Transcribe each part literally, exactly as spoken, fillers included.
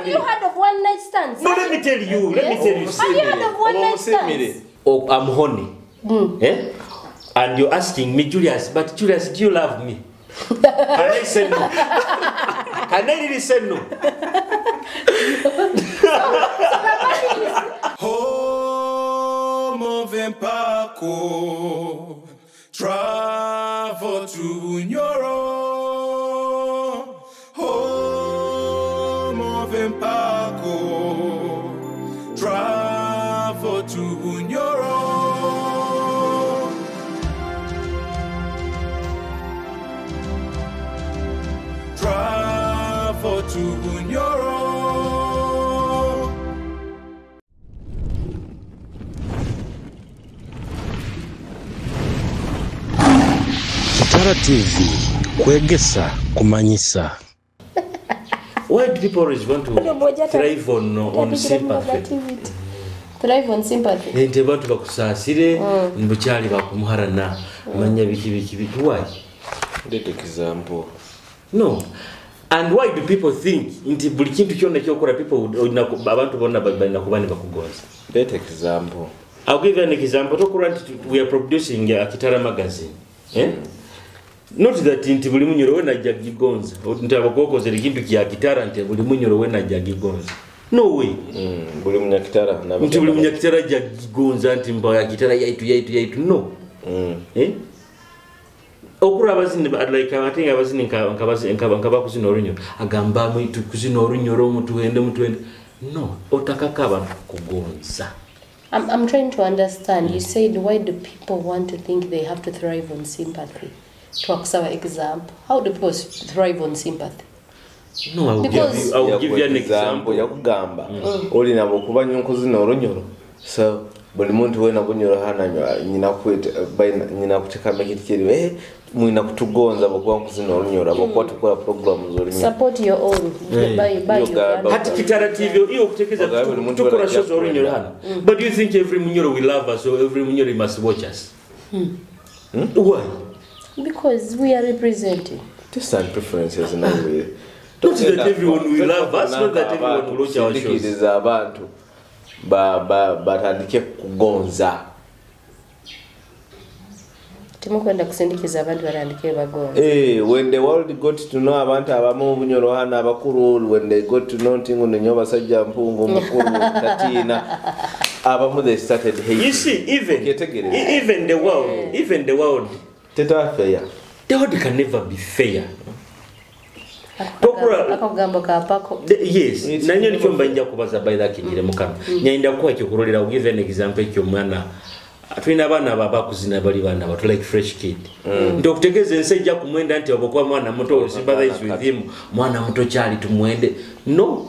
You heard of one night stands? No, let me tell you. Let me tell you. Have you heard of one night stands? Oh, I'm horny. Eh? And you're asking me, Julius, but Julius, do you love me? Can I say no? Can I really say no? Home of Empako. Travel to Bunyoro, home of Empako. Travel to Bunyoro. Travel to Bunyoro. Kitara T V, kwegesa, kumanyisa. Why do people always want to thrive on, on sympathy? Thrive on sympathy. Nti abantu bakusaasire, bukyali bakumuharana, manya biki, biki, biki. Why? Let example. No. And why do people think nti buli kintu kyona ekyokora, people would, oyina ku-, abantu bonna ba-, balina kuba nibakugonza? Let example. I'll give you an example. Tokurora nti tu-, we are producing a Kitara magazine. Eh? Not that nti buli munyoro wena ajja kugigonza. Nti habwokuba okozere ekintu kya Kitara, nti buli munyoro wena ajja kugigonza. No way. Mm, buli munyakitara, nti buli munyakitara ajja kugigonza, nti mba ya Kitara yaitu, yaitu, yaitu. No. Eh? Okurora abazini ba-, like, I think abazini nka, nka bazi-, nka, nka bakuzina Orunyoro. Agamba, "Mwitu kuzina Orunyoro, mutuhende, mutuhende." No, otakaka abantu kugonza. I'm, I'm trying to understand. You said, why do people want to think they have to thrive on sympathy? Twakusaba example. How do people s-, thrive on sympathy? No, I will give you, I will give you an example. Yakugamba, oli nabo kuba nyowe nkuzina Orunyoro. So, buli muntu wena Bunyoro hanu anywa-, nyina kweta, baina-, nyina kutekama ekintu kiri, eh, mwina kutugonza habwokuba nkuzina Orunyoro, habwokuba tukora programs z'Orunyoro. Support your own. Buy, buy your own. Hati Kitara T V, iyo okutekereza tukora shows z'Orunyoro hanu. But do you think every Munyoro will love us or every Munyoro must watch us? Why? Because we are representing. Just some preferences nawe. Not that everyone will love us, not that everyone will watch our shows. Sindikiza abantu ba, ba, batandike kugonza. Timukwenda kusindikiza abantu batandike bagonza. Eh, when the world got to know abantu abamu Bunyoro hanu abakuru, when they got to know nti ngu ninyowe basajja mpungu mukuru, tatiina, abamu they started hating. You see, even, e-, even the world, even the world, teta fair. The world can never be fair. Tokura- Ako kagambo ka Pako. The, yes, nanyo nikyo mba njya kubaza by that kigire mukama. Nyenda kuha ekyo kurolera, I'll give an example ekyo mwana. Twine abaana aba bakuzina bali baana bato, like Fresh Kid. Nti okutegeeza ensi ejja kumwenda nti obu kuba mwana muto, we sympathize with him, mwana muto kyali tumwende. No.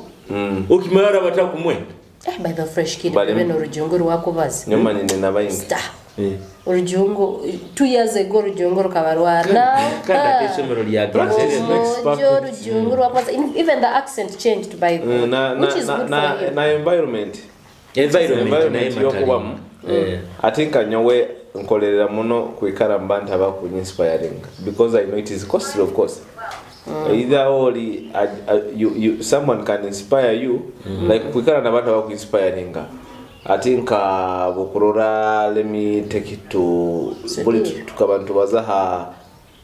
Okimara batakumwenda. Eh, by the Fresh Kid, bali bene Orujungu rwakubaza. Nyuma nyine nabaingi. Star. Eh. Orujungu, two years ago, Orujungu rukaba rwana. Kandi ate isomero lya Gaza. Practice makes perfect. Orujungu rwakubaza. In-, even the accent changed by the way, na, which is good for you. Na environment. Environment, environment nayo y'okubamu. Eh. Ati nka nyowe nkolerera muno kwikara mu bantu abakunyinspiring, because I know it is costly, of course. Either oli, a, a, you, you, someone can inspire you, like, kwikara n'abantu abakuinspiringa. Ati nka bukurora, let me take it to, buli tu-, tukaba nitubaza ha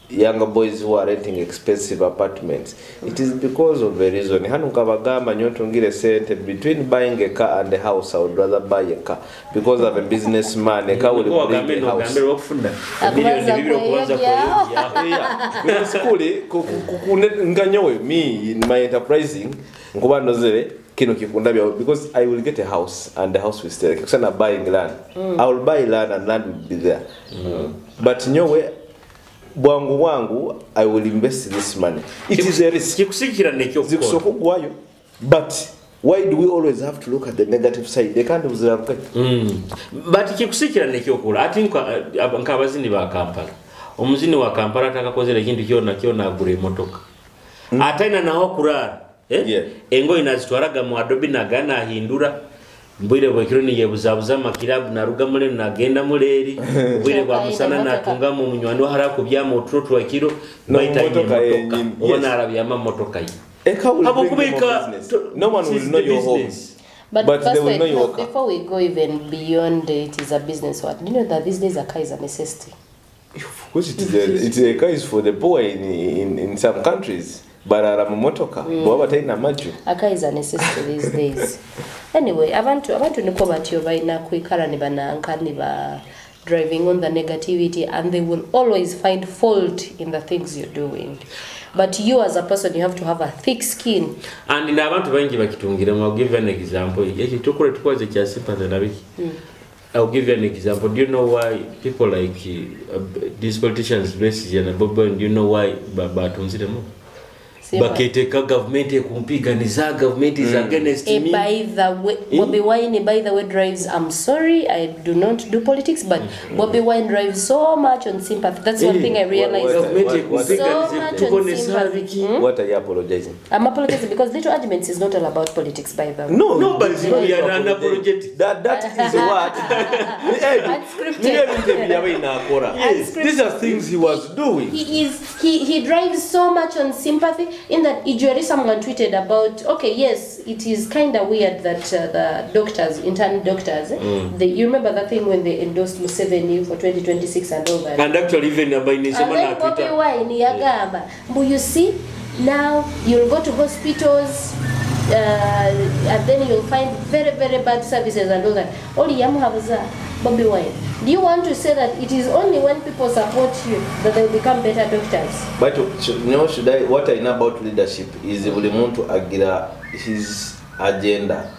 young boys who are renting expensive apartments. It is because of a reason. Hanu nkabagamba, nyowe ntungire sente, between buying a car and a house, I would rather buy a car. Because I'm a businessman, a car will bring a house. Nogambira okufuna million ibiri okubanza kweyogyaho. Yeah. Kuli, ku-, ku-, ku-, ku-, ne-, nga nyowe, me, in my enterprising, nkuba ndozere, kinu kikundabya, because I will get a house, and the house will stay. Kusana buying land. I will buy land and land will be there. But nyowe, bwangu bwangu, I will invest this money. It is a risk. Kikusikira nekyo kukora. Zikusoka kugwayo. But why do we always have to look at the negative side? They can't observe. But kikusikira nekyo kukora. Ati nka, nk'abazini ba Kampala. Omuzini wa Kampala atakakozere ekintu kyona kyona, agura emotoka. Ataina naho kurara. Eh? Yeah. Engoye nazitwaraga mu Adobe, nagana ahindura. Mbwire bwekiro niyebuzabuza amakirabu, naruga mule nagenda mule eri. Bwire bwa musana natungamu omunywani we hara kubyama oturo twa kiro, baitu aine motoka. Oba narabyama motoka ye. A car will bring them more Habwokuba eka- business. to- No one she's will know the your home. business. But, But that's they why, will know your no, car. Before we go even beyond it, it's a business one. Do you know that these days a car is a necessity? Of course, it is a, it is a car is for the poor in, in, in some countries. Baraara mu motoka, baba batalina maju. A car is a necessity these days. Anyway, abantu abantu niko batyo, baina kwikara nibananka, niba driving on the negativity, and they will always find fault in the things you're doing. But you as a person, you have to have a thick skin. And n'abantu baingi bakitungiremu. I'll give you an example. Eki tukole tukwaze kya sympathy na biki. I'll give you an example. Do you know why people like uh, these politicians, Besigye na Bobi Wine, do you know why ba- batunziremu? Simba. Baketeka government ekumpiganiza, government is against Eh, me. By the way, Bobi Wine, by the way, drives. I'm sorry, I do not do politics, but Bobi Wine drives so much on sympathy. That's one Eh, thing I realized. Government What- what- So ekumpiganiza, much on tugonesa sympathy. biki? What are you apologizing? I'm apologizing because Little Arguments is not all about politics, by the way. No, No, but it's not we are about unapologetic. politics. That, that is what. Ni- eh, Unscripted. Nibyo ebintu ebi yaba inaakora. Unscripted. These are things he was doing. He is he he drives so much on sympathy in that Ijweri someone tweeted about, okay, yes, it is kind of weird that uh, the doctors, intern doctors, eh, they, you remember that thing when they endorsed Museveni for twenty twenty-six and all that. And actually even by And nisoma then na Bobi Twitter. Wine yagamba, but you see, now you'll go to hospitals uh, and then you'll find very, very bad services and all that. Oli yamuhabuza, Bobi Wine, do you want to say that it is only when people support you that they'll become better doctors? But sh- you know, should I, what I know about leadership is buli muntu agira his agenda.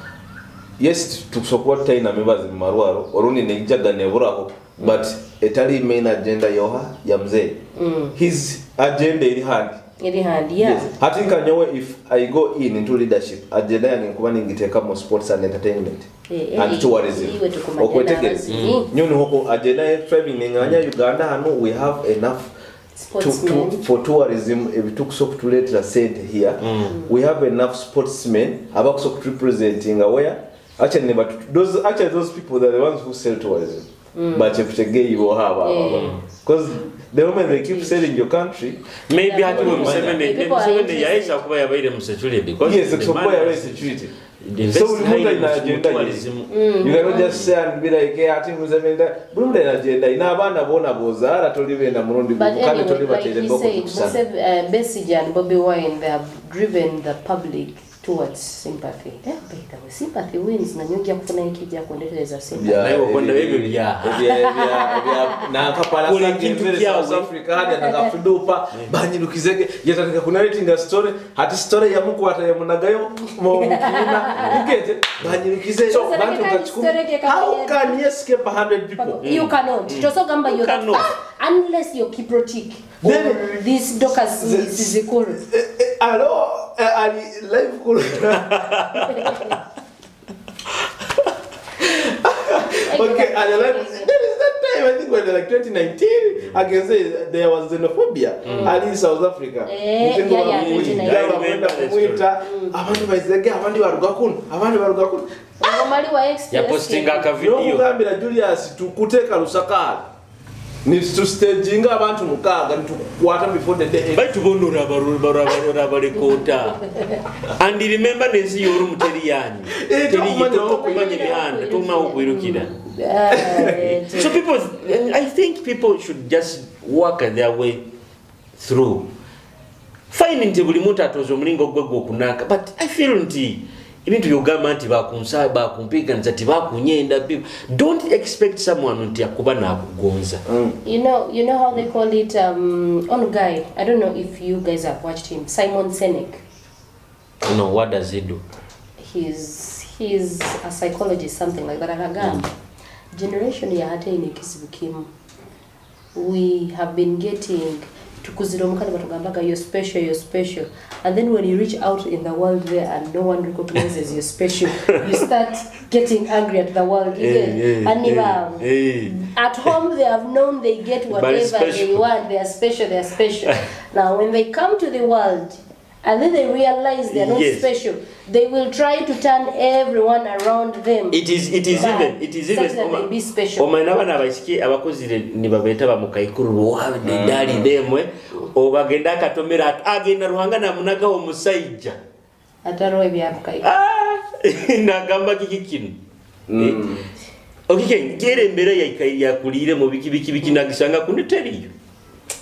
Yes, tukusobora kuba tutaina mibazi mu marwaro, orundi neija neburaho, but etali main agenda yoha ya mzee. His agenda eri handi. Eri handi, yeah. Yes. Hati nka nyowe, if I go in into leadership, agenda yange nkuba ningiteeka mu sports and entertainment Eh, eh, and tourism. Iwe tukumanyira Okwetegereza. abazihi. Nyowe niho ko agenda ye thriving ninganya Uganda hanu, we have enough to, Sportsmen. To, for tourism, ebitukuso kutuletera sente here. We have enough sportsmen abakuso kuturepresentinga where. Actually, never, those, actually, those people, they're the ones who sell tourism. But if they gay, you have, because the moment they keep selling your country, Maybe hati we People Museveni, People are Museveni interested. Yaisa kuba yabaire mu security, because Yes, the it's a man boy has- arrested security. the So best we high move in in agenda. tourism. You cannot just say and be like, hey, ati Museveni that. Buli muntu aine agenda ye. N'abaana boona bozaara, toli benda murundi But gumu, kandi anyway, toli like he bateereko said, kukusana. Musev- uh, Besigye and Bobi Wine, they have driven the public towards sympathy. Eh, by the way, sympathy wins. Na nyowe nja kufuna iki, nja kundetereza sympathy. Yeah, Naye okwenda ebyo- ebyo bya- ebya- ebya- ebya- nankapala Kule sangire ekintu nzire kyawe. South Africa, hadi nakafudupa, banyirukizege, yatandika kunarratinga story, hati story yamukwata, yamunagayo mu, mu kiina. Mugete, banyirukizege. So, Bantu like, bakikumi. story ke How kama can you escape a hundred people? You cannot. Tosoga mba you Cannot. Unless you're Kiprotich or Then- this Dorcas the- Sizikuru. Eh, eh, alo, eh, ali live kule. Okay, and like, there is that time, I think, when, like, twenty nineteen, I can say there was xenophobia ali in South Africa. Eh, yeah, yeah, twenty nineteen. Bakwenda kumwita, abantu baizege, abandi baruga kunu, abandi baruga kunu. Ngoma ali wa ex- Yapostinga ex- akavidiyo. N'okugambira Julius, tukuteeka Lusaka. Ni tu staginga abantu mukaaga, nitukukwata before the day ends. Baitu boona oraba- oraba- oraba- orabalekota. And remember, n'ensi y'orumu teri yanyu. Eh, Teri tokumanya yito, tokumanya emihanda, tokumanya okwirukira. Eh, So people, I think people should just work their way through. Fine nti buli muntu atooza omulingo gwe gw'okunanka, but I feel nti ebintu by'ogamba nti bakunsa-, bakumpiganiza, nti bakunyenda, people, don't expect someone nti akuba nakugonza. You know, you know how they call it, um, on guy. I don't know if you guys have watched him, Simon Sinek. No, what does he do? He's he's a psychologist, something like that. Akagamba, generation ya hati eine ekizibu kimu. We have been getting, tukuzire omu ka nibatugambaga, "You're special, you're special." And then when you reach out in the world there and no one recognizes you're special, you start getting angry at the world. You get? Eh, eh, And eh, niba- eh. At home, they have known they get whatever special. They want. They are special, they are special. Now, when they come to the world, and then they realize they're not Yes. special, they will try to turn everyone around them. It is, it is But even, it is even, such that oma-, they be special. Omanya abaana abaisiki abakozire nibabeeta ba mukaikuru, bo, ah, they daddy them, eh? Obu agenda akatomera ati, agenda Ruhanga namunagaho omusaija. Ataroho ebyabukaire. Ah, nagamba kiki kinu? Eh, okay, ke-, kera embeera yaika-, yakuliiremu biki, biki, biki, nagisanga kunu teriyo.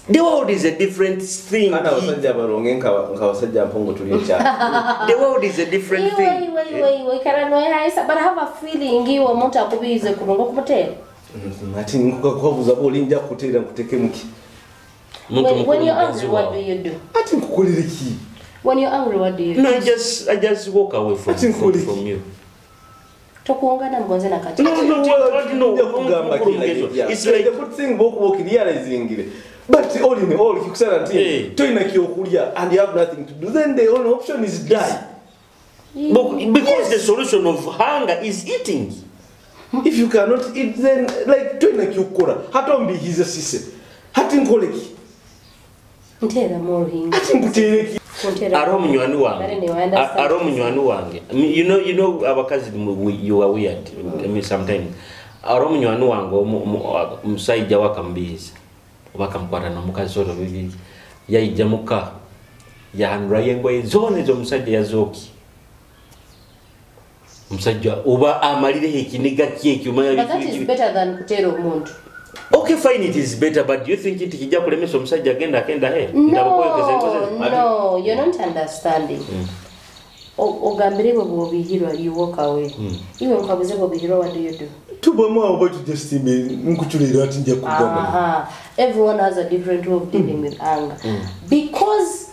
The world is a different thing. Kandi abasajja abarungi nka, nka basajja mpungu tuli ekya. The world is a different thing. Iwe, iwe, iwe, iwe, ikara noyehayisa, but I have a feeling iwe omuntu akubiize kurungi okumuteera. Mm, ati nkuka kuhabuza bwoli nja kukuteera nkutekemu ki? Muntu when, mukuru when you're mugenzi angry, what waawe. Do you do? Ati nkukolere ki? When you're angry, what do you do? No, I just, I just walk away from, ati from, nkukolere ki? From you. Tokwongana mugonze na kati. No, no, no, no, no, nja kugamba kinu. It's like the good thing bw'okuba okirealizingire. But all in all, kikusana nti, eh, toyina kyokulya and you have nothing to do, then the only option is die. Yes. Bec-, because the solution of hunger is eating. If you cannot eat, then, like, toyina kyokukora. Hati ombihize sise. Hati nkole ki? Nteeramu oruhinja. Ati nkuteere ki? Kunteera. Haroho munywani wange. Kale, niwe understand. A-, haroho munywani wange. I mean, you know, you know, abakazi, we, you are weird. I mean, sometimes. Haroho munywani wange, omu-, omu-, omusaija we akamubihiza. Oba akamukwata n'omukazi, sort of, bibi. Yaija muka. Yahanurayo engoye zoona ez'omusaija yazookya. Omusajja oba amalireho ekiniga kye, ekyo, omanya. But that is better than kuteera omuntu. Okay, fine, it is better, but do you think nti kijja kulemesa omusajja agenda, agenda he? No, no, you're not understanding. Mm. O-, ogambire iwe bw'obihirwa, you walk away. Mm. Iwe nkabuze bw'obihirwa, what do you do? Tubamu aho baitu just me, nkuculeire hati nja kugamba. Aha. Everyone has a different way of dealing with anger. Mm. Because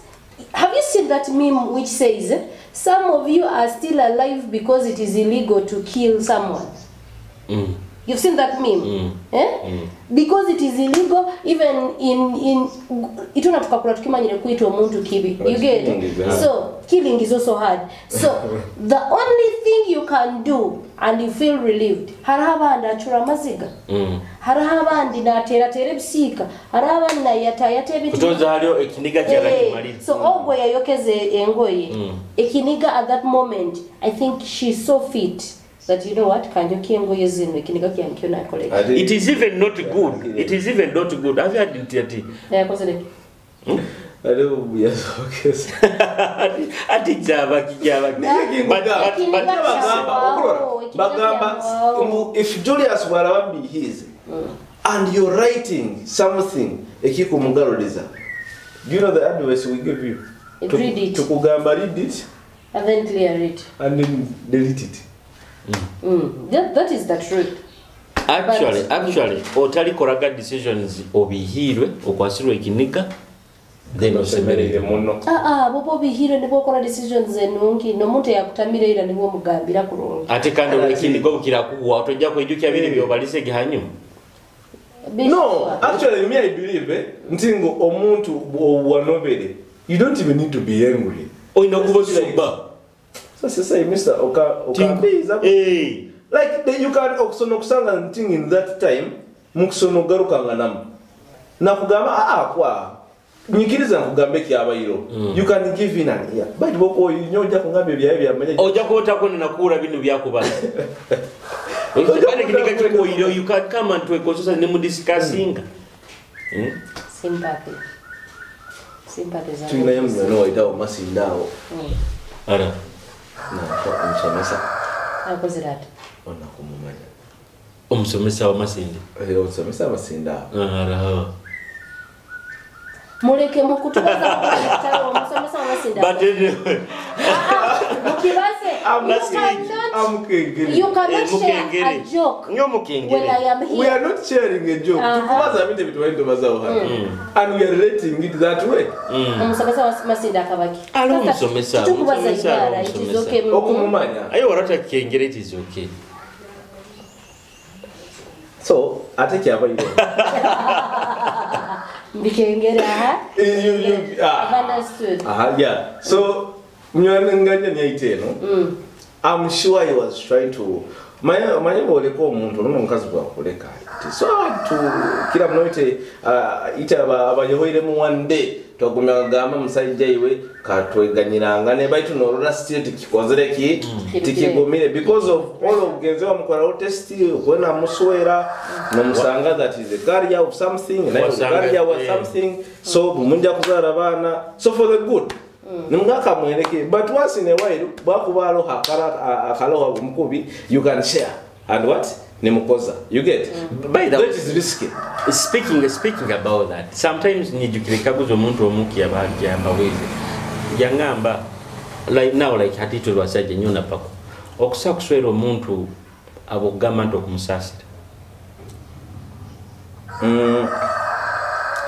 Have you seen that meme which says, eh, some of you are still alive because it is illegal to kill someone? Mm. You've seen that meme? Mm. Eh? Mm. Because it is illegal, even in, in, itwena tukakura tukimanyire kwita omuntu kibi. You get? Killing is hard. So, killing is also hard. So, the only thing you can do and you feel relieved, haroho abandi acura amaziga. Mm. Haroho abandi nateerateera ebisiika. Haroho abandi nayatayata ebintu. Kutonza haliyo ekiniga kyaba kimalire. So, ogwo yayokeze engoye. Mm. Ekiniga at that moment, I think she's so fit that, you know what, kanjokye engoye zinu, ekiniga kyange kyo nakoleki. It is even not good. It is even not good. Have you had it yet? Yakozere. Hmm? Haliho obu yayokeze. Ati, ati kyaba ki, kyaba ki? But, but, but, bagamba, okurora, bagamba, if Julius bwaraba ambihiize, mm, and you're writing something ekikumugaruliza, do you know the advice we give you? Read it. Tukugamba, read it. And then clear it. And then delete it. Mm. Mm. That, that is the truth. Actually, but actually, otalikoraga decisions obihiirwe, okwasirwe ekiniga, then osemereire muno. Ah, ah, bwoba obihiirwe nubwo okora decisions enungi, n'omuntu eyakutamire ira nubwo omugambira kurungi. Ate kandi olw'ekiniga obu kirakuhwaho, tojja kwijukya biri by'obalize hanyuma. No, actually, me, I believe, eh, nti ngu omuntu owanobere, you don't even need to be angry. Oyina kuba osuba. So, sasa, mister, oka-, okambiiza. Eh. Like, the, you can, okusona okusanga nti in that time, mukusona okugarukanganamu. Nakugamba, ah, ah, kwa. Nyikiriza nkugambe ekyabaireho. Mm. You can give in an ear. But bw'okuba oine, ojja kungamba ebyawe byamanya. Ojja kuba otakwenda na kuhurra binu byakubaza. Kandi ekiniga kikwoireho, you can come and twekosesa ne mu discussinga. Mm. Mm? Sympathy. Sympathy za. Twinayo munywani waitu aho Masindi aho. Mm. Ara. Na, omusomesa. Akozere ata? Ona kumumanya. Omusomesa wa Masindi? Eh, omusomesa wa Masindi aho. Ah, araho. Muleke mukutubaza omusomesa wa Masindi. But anyway. Ah, ah, mukibaze. You cannot, you cannot share a joke when I am here. We are not sharing a joke. Aha. Tukubaza bintu ebitubaire nitubazaho hanu. Mm. And we are relating it that way. Mm. Omusomesa wa Masindi akaba ki? Sasa, omusomesa, tukubaza omusomesa, ibara, it is okay. Okumumanya. Ayo, warata kikengere, it is okay. So, ate kyabaire. Mbikengere, aha. Eh, you, you, ah. I've understood. Aha, yeah. So, munywani nganya nyaita eno. Mm. I'm sure he was trying to, manya, manya bwoleka omuntu, n'omukazi bwakuleka. It is so hard to, kira muno ite, ah, ite aba, abayehoiremu one day. Kagumya kagamba, "Musajja iwe, katweganyirangane," baitu norora still tikikozere ki? Tikigumire because of all obugenze wamukoraho test, okwena muswera, nomusanga that is a carrier of something, naye carrier was something. So, bumujja kuzaara abaana. So, for the good. Nimugamba kamweneke. But once in a while, bwakuba haroho akara-, a-, akaroho omukubi, you can share. And what? Nimukoza. You get? By the way, that is risky. Speaking, speaking about that, sometimes nyijukira ekikaguzo omuntu omu kiyaba-, kiyamba weze. Yangamba, like, now, like, hati itwe basajja nyowe na Pako. Okusa kuswera omuntu abokugamba nti okumusaasira. Mm.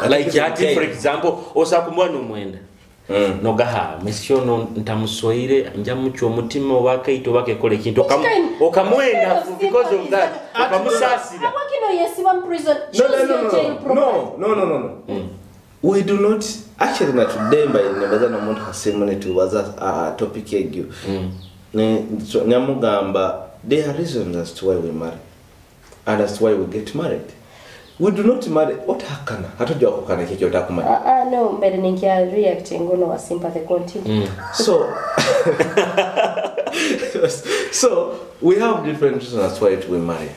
Like, hati, for example, osa kumuha n'omwenda. Nogaha, mesi ono ntamuswaire, nja mucwa omutima, oba akaita, oba akekora ekintu. Okamu-, okamwenda because of that. Okamusaasira. Habwaki noyesiba mu prison? Choose your jail properly. No, no, no, no, no. We do not, actually, na today mbaire nimbaza n'omuntu ha simu, nitubaza, ah, topic egyo. Ne, so, nyamugamba, there are reasons as to why we marry. And that's why we get married. We do not marry. Otahakana. Hati ojja kuhakana ki ekyotakumanya? Ah, ah, no, mbaire ninkya reacting ono wa sympathy, continue. So, so, we have different reasons as to why we marry.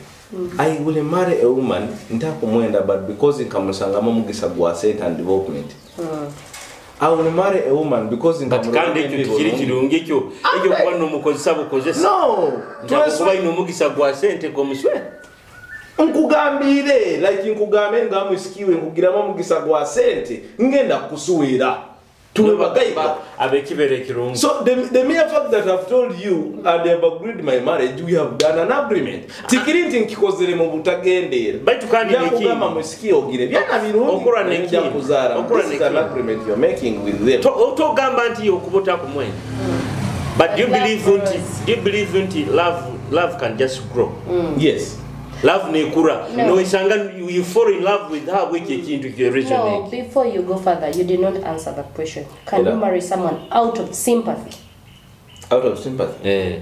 I will marry a woman, ntakumwenda, but because nkamusangamu omugisa gwa sente and development. I will marry a woman because nkamurora. But kandi ekyo tikiri kirungi ekyo, ekyo kuba nomukozesa bukozesa. No, ntabwo kuba aine omugisa gwa sente komuswe. Nkugambire, like, nkugambire nga mwisiki we, nkugiramu omugisa gwa sente, ngenda kukuswera. Tuwe bagaiga. Abekibere kirungi. So the, the mere fact that I've told you and I've agreed my marriage, we have done an agreement. Tikiri nti nkikozere mu butagendeera. Baitu kandi niki? Yakugamba mwisiki ogire byana birungi. Okura niki? Nja kuzaara. This is an agreement you're making with them. To-, togamba nti okuba otakumwenda. But do you believe nti, do you believe nti love, love can just grow? Yes. Love nekura. No. Noisanga you, you fall in love with her, which ekintu kyo reason. No, before you go further, you did not answer the question. Can you marry someone out of sympathy? Out of sympathy? Eh.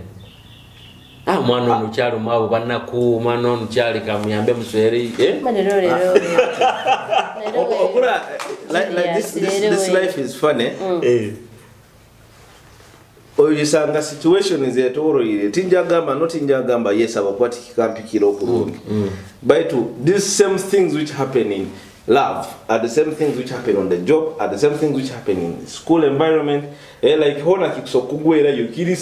Ah, mwana onu kyali mwabu banaku, mwana onu kyali kamuyambe muswere, eh? Mwana lero, lero, lero. Okura, like, like this, this, this life is funny. Eh. Oyisanga situation zetoroire, tinjagamba, no tinjagamba, yes, abakuba tikikampikira okurungi. Baitu, these same things which happen in love are the same things which happen on the job, are the same things which happen in school environment. Eh, like, hona kikuso kugwerayo, kiri,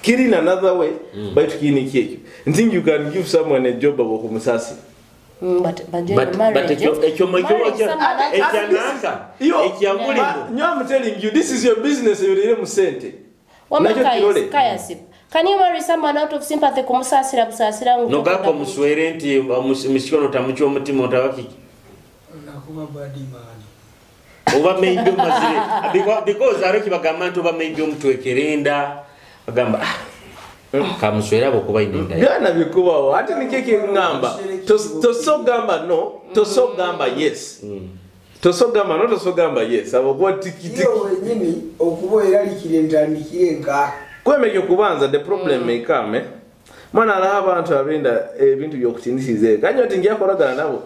kiri in another way, baitu kiri nikyekyo. Nti you can give someone a job habw'okumusasira. Mm, but, but, but ekyo, ekyo, ekyo, ekyananka, ekya mulimu. Nyowe, I'm telling you, this is your business, eyo rero mu sente. Nakyo kirole. Can you marry someone out of sympathy, kumusasira busasira? Nogamba omuswere nti, omusikyo notamucwa omutima, otaba kiki? Nakuba bad man. Oba maybe omazire, because, because haroho kibagamba nti oba maybe omutwekere enda, agamba, "Ah, kamuswere habwokuba aine enda ye." Byona bikubaho. Hati nikyo kingamba. Tos-, tosogamba no, tosogamba yes. Tosogamba no, tosogamba yes. Habwokuba tiki-, tiki- Iwe wenyini okuba oyeralikire entandikire nka. Kwemekya okubanza, the problem may come, eh? Mwana, haroho abantu abenda ebintu by'okutindisiza eka. Nyowe tinjakoragana nabo.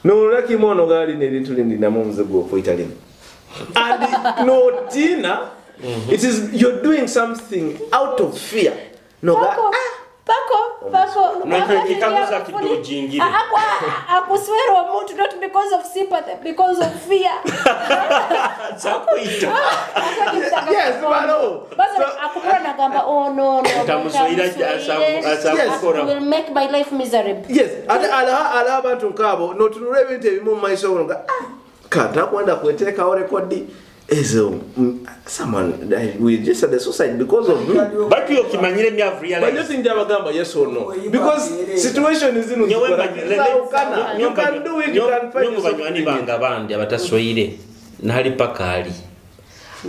Norora kimu ono gali n'ebintu bindi namu omuzigo okwaita limu. And notiina, it is, you're doing something out of fear. Noga, Pako, ah! Pako, Pako, Pako, naki kabuza kidojingire. Aku-, akuswera omuntu not because of sympathy, because of fear. Zakwita. Yes, baro. Basi so, akumura nagamba, "Oh, no, no, ntamuswera, ntamuswera. Yes. Will make my life miserable." Yes, ate alaha, alaha abantu nkabo, notunura ebintu ebimu mu maiso, nga, "Ah, kantakwenda kwetekaho rekodi." Ezo, mm, someone, I, we just had a suicide because of me. But you okimanyire, me have realized. But you think njabagamba yes or no? Because situation zinu zikora, let me, you can do it, you can find yourself doing it. Nyowe banywani bange abandi abatasweire, nahali Pako ali.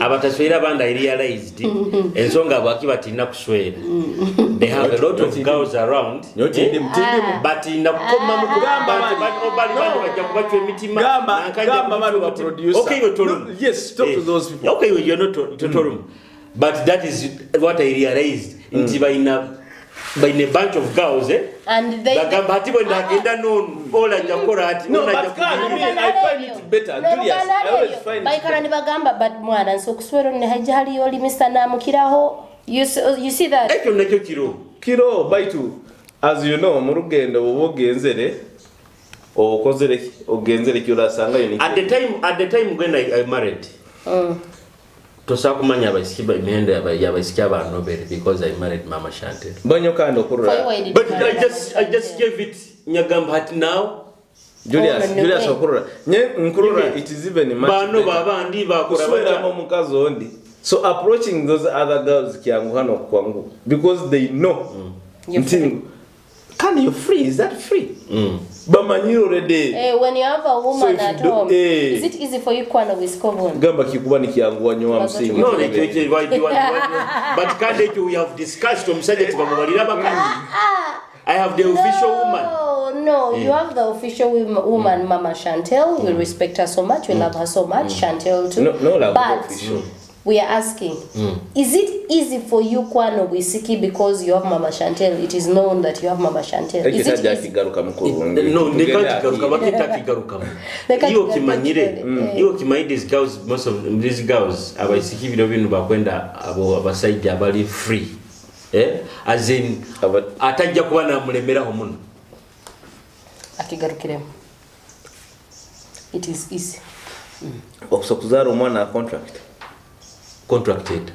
Abataswera abandi, I realized ensonga habwaki batiina kuswera. They have a lot of girls around. Nyowe tindi, eh? Tindi mu- Batiina kukoma mu kugamba bati, bati, bati, bati, bajja kubacwa emitima. Gamba, gamba bano ba producer. Okay, iwe tolumu. No, yes, talk to those people. Okay, iwe, you're not to-, to-, tolumu. But that is what I realized. Nti baina Baine a bunch of girls, eh? And they, bagamba hati bwe ndagenda n'onu, ola ajja kukora ati, no, ola ajja kukora ati. No, but can you, I find it better. Julius, I always find it better. Baikara nibagamba, but mwana, nsi okuswera onu, nihajja haliyo oli Mister Namukiraho. You see, you see that? Ekyo nakyo kiro. Kiro, baitu, as you know, mu rugendo bw'oba ogenzere, okozere ki? Ogenzere ki? Orasangayo niki? At the time, at the time when I, I married, tosa kumanya abaisiki ba-, emyenda yaba-, y'abaisiki abanobere because I married Mama Chantel. Banyo kandi okurora. But I just, I just gave it, nyagamba hati now. Julius, oh, Julius okurora. Nye nkurora it is even much better. Bano babandi bakura bata. Kuswera omukazi ondi. So approaching those other girls kyangu hano kwangu because they know. Mm. Nti, can you free? Is that free? Mm. Bamanyire already. Eh, when you have a woman so at home, eh, is it easy for you kwana wisiko bun? Gamba kikuba ni kyangu wanyo wa musingi. No, no, no, no, no. But kandi ekyo we have discussed omusajja tibamubalira bakati. I have the official woman. No, no, you have the official wom- woman, Mama Chantel. We respect her so much. We love her so much. Chantel too. No, no love but official. We are asking, is it easy for you kwana obwisiki because you have Mama Chantel? It is known that you have Mama Chantel. Is it easy? Kigaruka mukuru. No, ndeka kigaruka, bakita kigaruka. Iyo kimanyire, iyo kimanyire these girls, most of these girls, abaisiki bino bino bakwenda abo abasaija abali free. Eh? As in, atajja kuba namulemeraho muno. Akigarukiremu. It is easy. Okusa kuzaara omwana a contract. Contracted.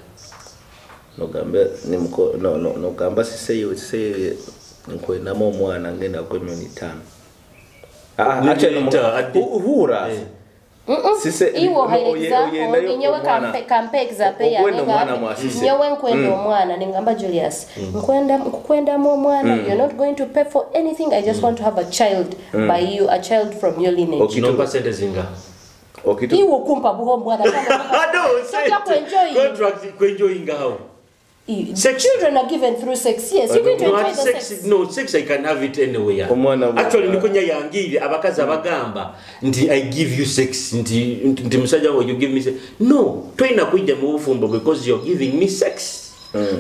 Nogamba nimuko no no nogamba sise yo sise nkwenamu omwana ngenda kwa milioni itaano. Ah, acha no uhura. Sise iwe ohaire example, nyowe kampe example ya nyowe nkwenda omwana, ningamba Julius, nkwenda nkukwendamu omwana, you're not going to pay for anything, I just want to have a child by you, a child from your lineage. Okito- Nompa sente zingaha? Okito- Iwe okumpa buho omwana. Tojja kuenjoyinga. Contract kuenjoyinga how? Sex. Children are given through sex. Yes, you're going to enjoy the sex. No, sex I can have it anywhere. Actually, niko nyayangiire abakazi abagamba nti I give you sex, nti nti musajja wange you give me sex. No, toyina kujja mu bufumbo because you're giving me sex.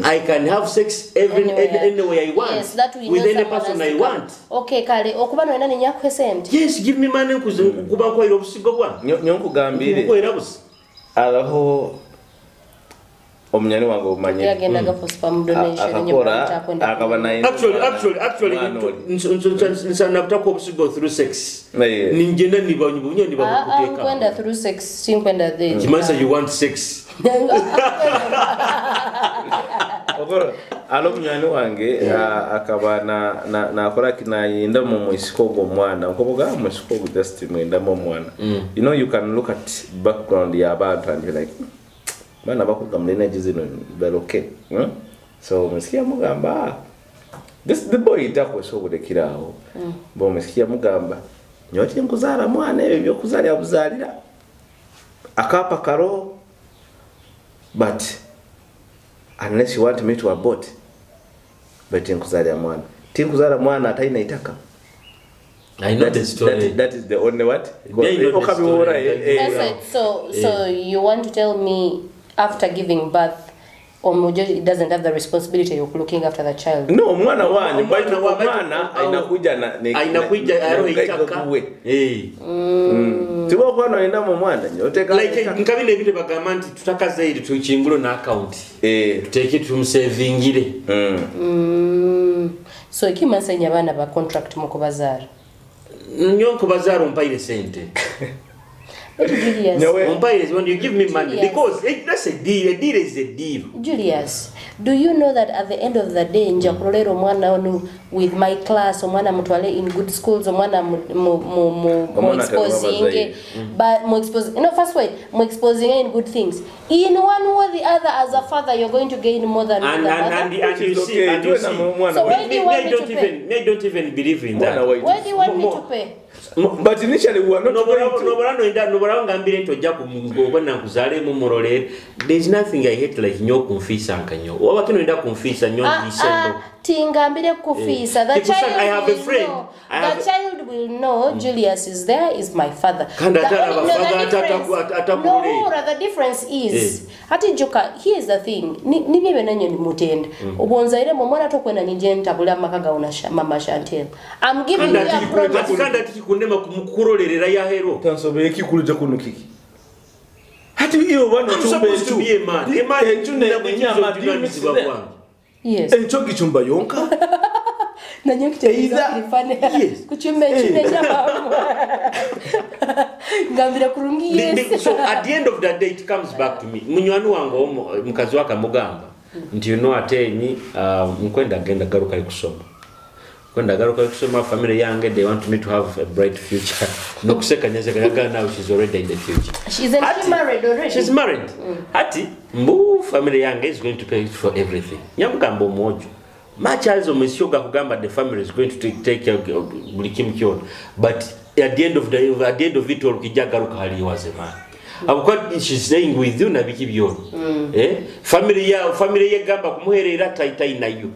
I can have sex even anywhere I want, yes, that we know, with any person I want. Okay, kale okuba noyenda ninyakuha esente. Yes, give me money nkuze kuba nkuhaire obusigo bwange. Nyo nkugambire. Nkukwera busa. Aroho omunywani wange omanyire. Yagendaga for sperm donation, akakora, akaba na actually actually actually nsana butakuha obusigo through sex. Ningenda niba niba niba kuteka. Nkwenda through sex, sinkwenda the. Kimanyisa you want sex. Okoro, alo munywani wange, ah, akaba na, na, nakora ki, nayenda mu mwisiko ogwo mwana. Nkoboga mwisiko ogwo just mwenda mu mwana. You know, you can look at background ya abantu and be like, "Bana bakuruga mu lineage zino, they're okay." Hmm? So, mwisiki yamugamba, ah, this the boy takwesa oburekiraho. Bo mwisiki yamugamba, "Nyowe tinkuzara mwana, ebyo byokuzarira buzarira." Akapa karo, but unless you want me to abort, but tinkuzara mwana. Tinkuzara mwana ataina itaka. I know the story. That, that is the only what? Okabihura, eh, eh. So, so you want to tell me after giving birth, omujo doesn't have the responsibility of looking after the child? No, omwana wanyu, omwana aina kuja na, na, aina kuja aroho itaka. Eh. Tiba kwa no enda mu mwana, oteka. Like, nka bino ebintu bagamba nti tutakazaire tukingulo na account. Eh. Tuteke tumusavingire. So, ekimanyisa inywe abaana ba contract mu kubazaara? Nyowe nkubazaara ompaire sente. But Julius, ompaire, when you give me money, Julius, because it, that's a deal. A deal is a deal. Julius, do you know that at the end of the day, nja kurolera omwana onu with my class, omwana mutwale in good schools, omwana mu, mu, mu, mu, mu exposinge, but mu expose, no, first way, mu exposinge in good things. In one way or the other, as a father, you're going to gain more than with a mother. And, and, and you see, and you see. So why do you want me to pay? Me, I don't even, me, I don't even believe in that. Why do you want me to pay? But initially we were not Nobora going to. nobora noyenda nobora ngambire nti ojja kumugobona nkuzalemu murolere. There's nothing I hate like nyo kunfiisa nka nyo. Oba kino oyenda kunfiisa nyo Ah, ndisendo. Ah, tingambire kufiisa. The Because I child have a will friend. Know. I have The child will know Julius is there, is my father. Kandi The atari only- no, the abafaga ata- difference- ata- atakurolera. No, the difference is. Eh. Hati juka, here's the thing. Ni- Nibyo byo nanyo nimutenda. Obwonzaire mu mwana tokwenda nije ntabula amaka gawe na Sha- mama Chantel. I'm giving Kandi you a ati promise. Ati kandi ati kikundema kumukurolerera yahero. Tansobeye kikulu kya kunu kiki. Hati iyo bana I'm supposed to be a man. A man Echu ne nakukiza nyama obujunaanizibwa dimitsi. Bwange. Yes. Encho gichumba yonka. Nanyo kiteza Either- kifane. Yes. Kuchumba Eh. chine nyama. Ngambira kurungi The- the- yes. So at the end of the day, it comes back to me. Munywani wange omu, mukazi wake amugamba nti, "You know, Atenyi, uh, nkwenda genda garuka kusoma. Nkwenda garuka kusoma, family yange, they want me to have a bright future." Nokuseka nyaseka, yaga now she's already in the future. She's in Ati- she married already. She's married. Ati, mbu family yange is going to pay for everything. Nyamugamba omwojo. Much as omwisiki ogu akugamba the family is going to take, take care of buli kimu kyona. But at the end of the at the end of it all, kijja garuka hali was a man. Habwokuba she's staying with you na biki byona. Eh? Family ya family ye gamba kumuherera tai tai nayo.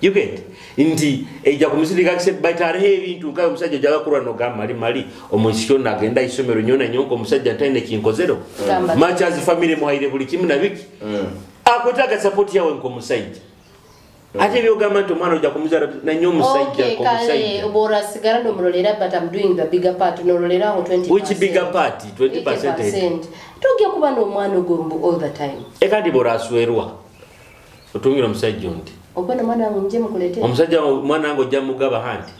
You get? Nti ejja kumusindika akise, but hariho ebintu nka omusajja ojja kurwa nogamba mali mali omwisiki ono agenda ha isomero nyowe na nyowe nk'omusajja ntaine kinkozereho. Gamba. Much as family muhaire buli kimu na biki. Akwetaaga support yawe nk'omusajja. Ate byogamba nti omwana ojja kumuzaara na nyowe omusajja Okay, kale nk'omusajja. Oba orasigara nomurolera, but I'm doing the bigger part. Norolera aho twenty percent. Which bigger part? Twenty percent. Togya kuba n'omwana ogwo mbu all the time. E kandi bw'oraswerwa, otungire omusajja ondi. Okwenda omwana wange nje mukuletere. Omusajja, omwana wange ojja mugaba handi.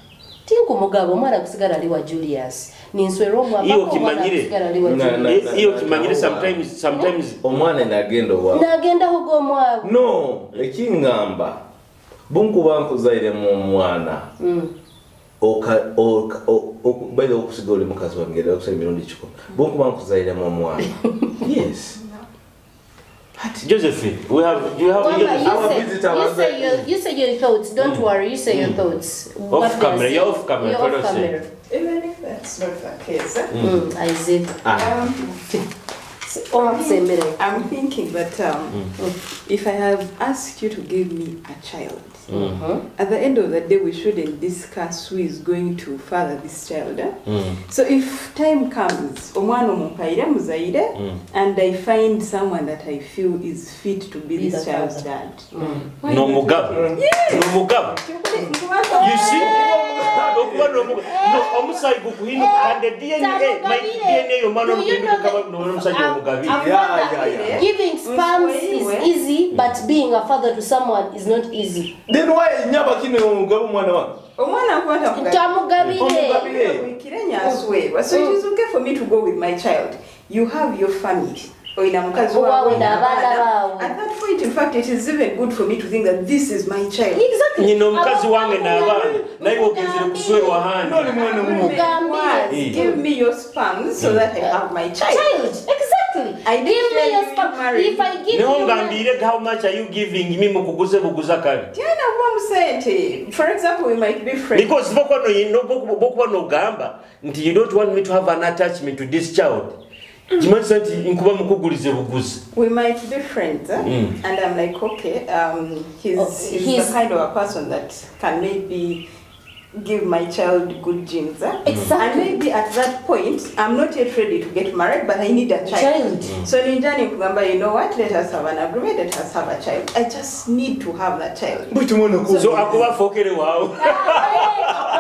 Tinkumugaba, omwana kusigara ali wa Julius. Ninswerwa omwaka Iyo ko, omwana kimanyire. kusigara ali wa Julius. Eh, iyo kimanyire sometimes, sometimes. Omwana nagenda owa. Nagenda hugo omwabo. No, ekingamba, bunkuba nkuzairemu omwana. Oka, oka, o-, oku-, by the way, okusiga oli mukazi wange, era okusaba emirundi kikumi. Bunkuba nkuzairemu omwana. Yes. Josephine, we have, you have, Wamba, you have you say, visitor you was say your, you say your thoughts. Don't worry, you say your thoughts. What Off camera, they you're say. Off camera, You're tell off us, camera. Even if that's not the case, eh? Mm, Isaac. Um, Oh, I'm saying better. I'm thinking that um, if I have asked you to give me a child, at the end of the day, we shouldn't discuss who is going to father this child. Eh? So if time comes, omwana omumpaire muzaire, and I find someone that I feel is fit to be Be this the child's father. Dad. Why No not mugabo. take him? Yes. No mugabo. Chukwani, You see? Okuba n'omu-, no, omusaayi gukuhinduka, and the D N A, my D N A y'omwana omuhinduka, okaba n'omusajja omugabi. A father, giving sperms is easy, but being a father to someone is not easy. Then why nyaba kino omugabo omwana wange? Omwana nkuba ntamugabire. Tamugabire. Omugabire. Wikire nyaswerwa. So it is okay for me to go with my child. You have your family. Oyina mukazi Owawe wawe, n'abaana n'abaana. Baawe. At that point, in fact, it is even good for me to think that this is my child. Exactly. Nyina omukazi wange n'abaana, naye ogenze kuswerwa ahandi. Noli mwana mumu. Mugambire. Give me your sperms so that I have my child. Child, exactly. I didn't Give me tell your you sperm. married. If I give Niho you ngambire, how much are you giving me mukuguze buguza kale? Tiana kuba musente. For example, we might be friends. Because bokuba no, no, bokuba nogamba nti you don't want me to have an attachment to this child. Kimanyisa nti nkuba mukugulize buguzi. We might be friends, eh? And I'm like, okay, um, he's, Oh, he's, he's the kind of a person that can maybe give my child good genes. Eh? Exactly. And maybe at that point, I'm not yet ready to get married, but I need a child. Child. So ninja ninkugamba, you know what? Let us have an agreement. Let us have a child. I just need to have that child. Baitu mwana ku- So akuba fokere wawe.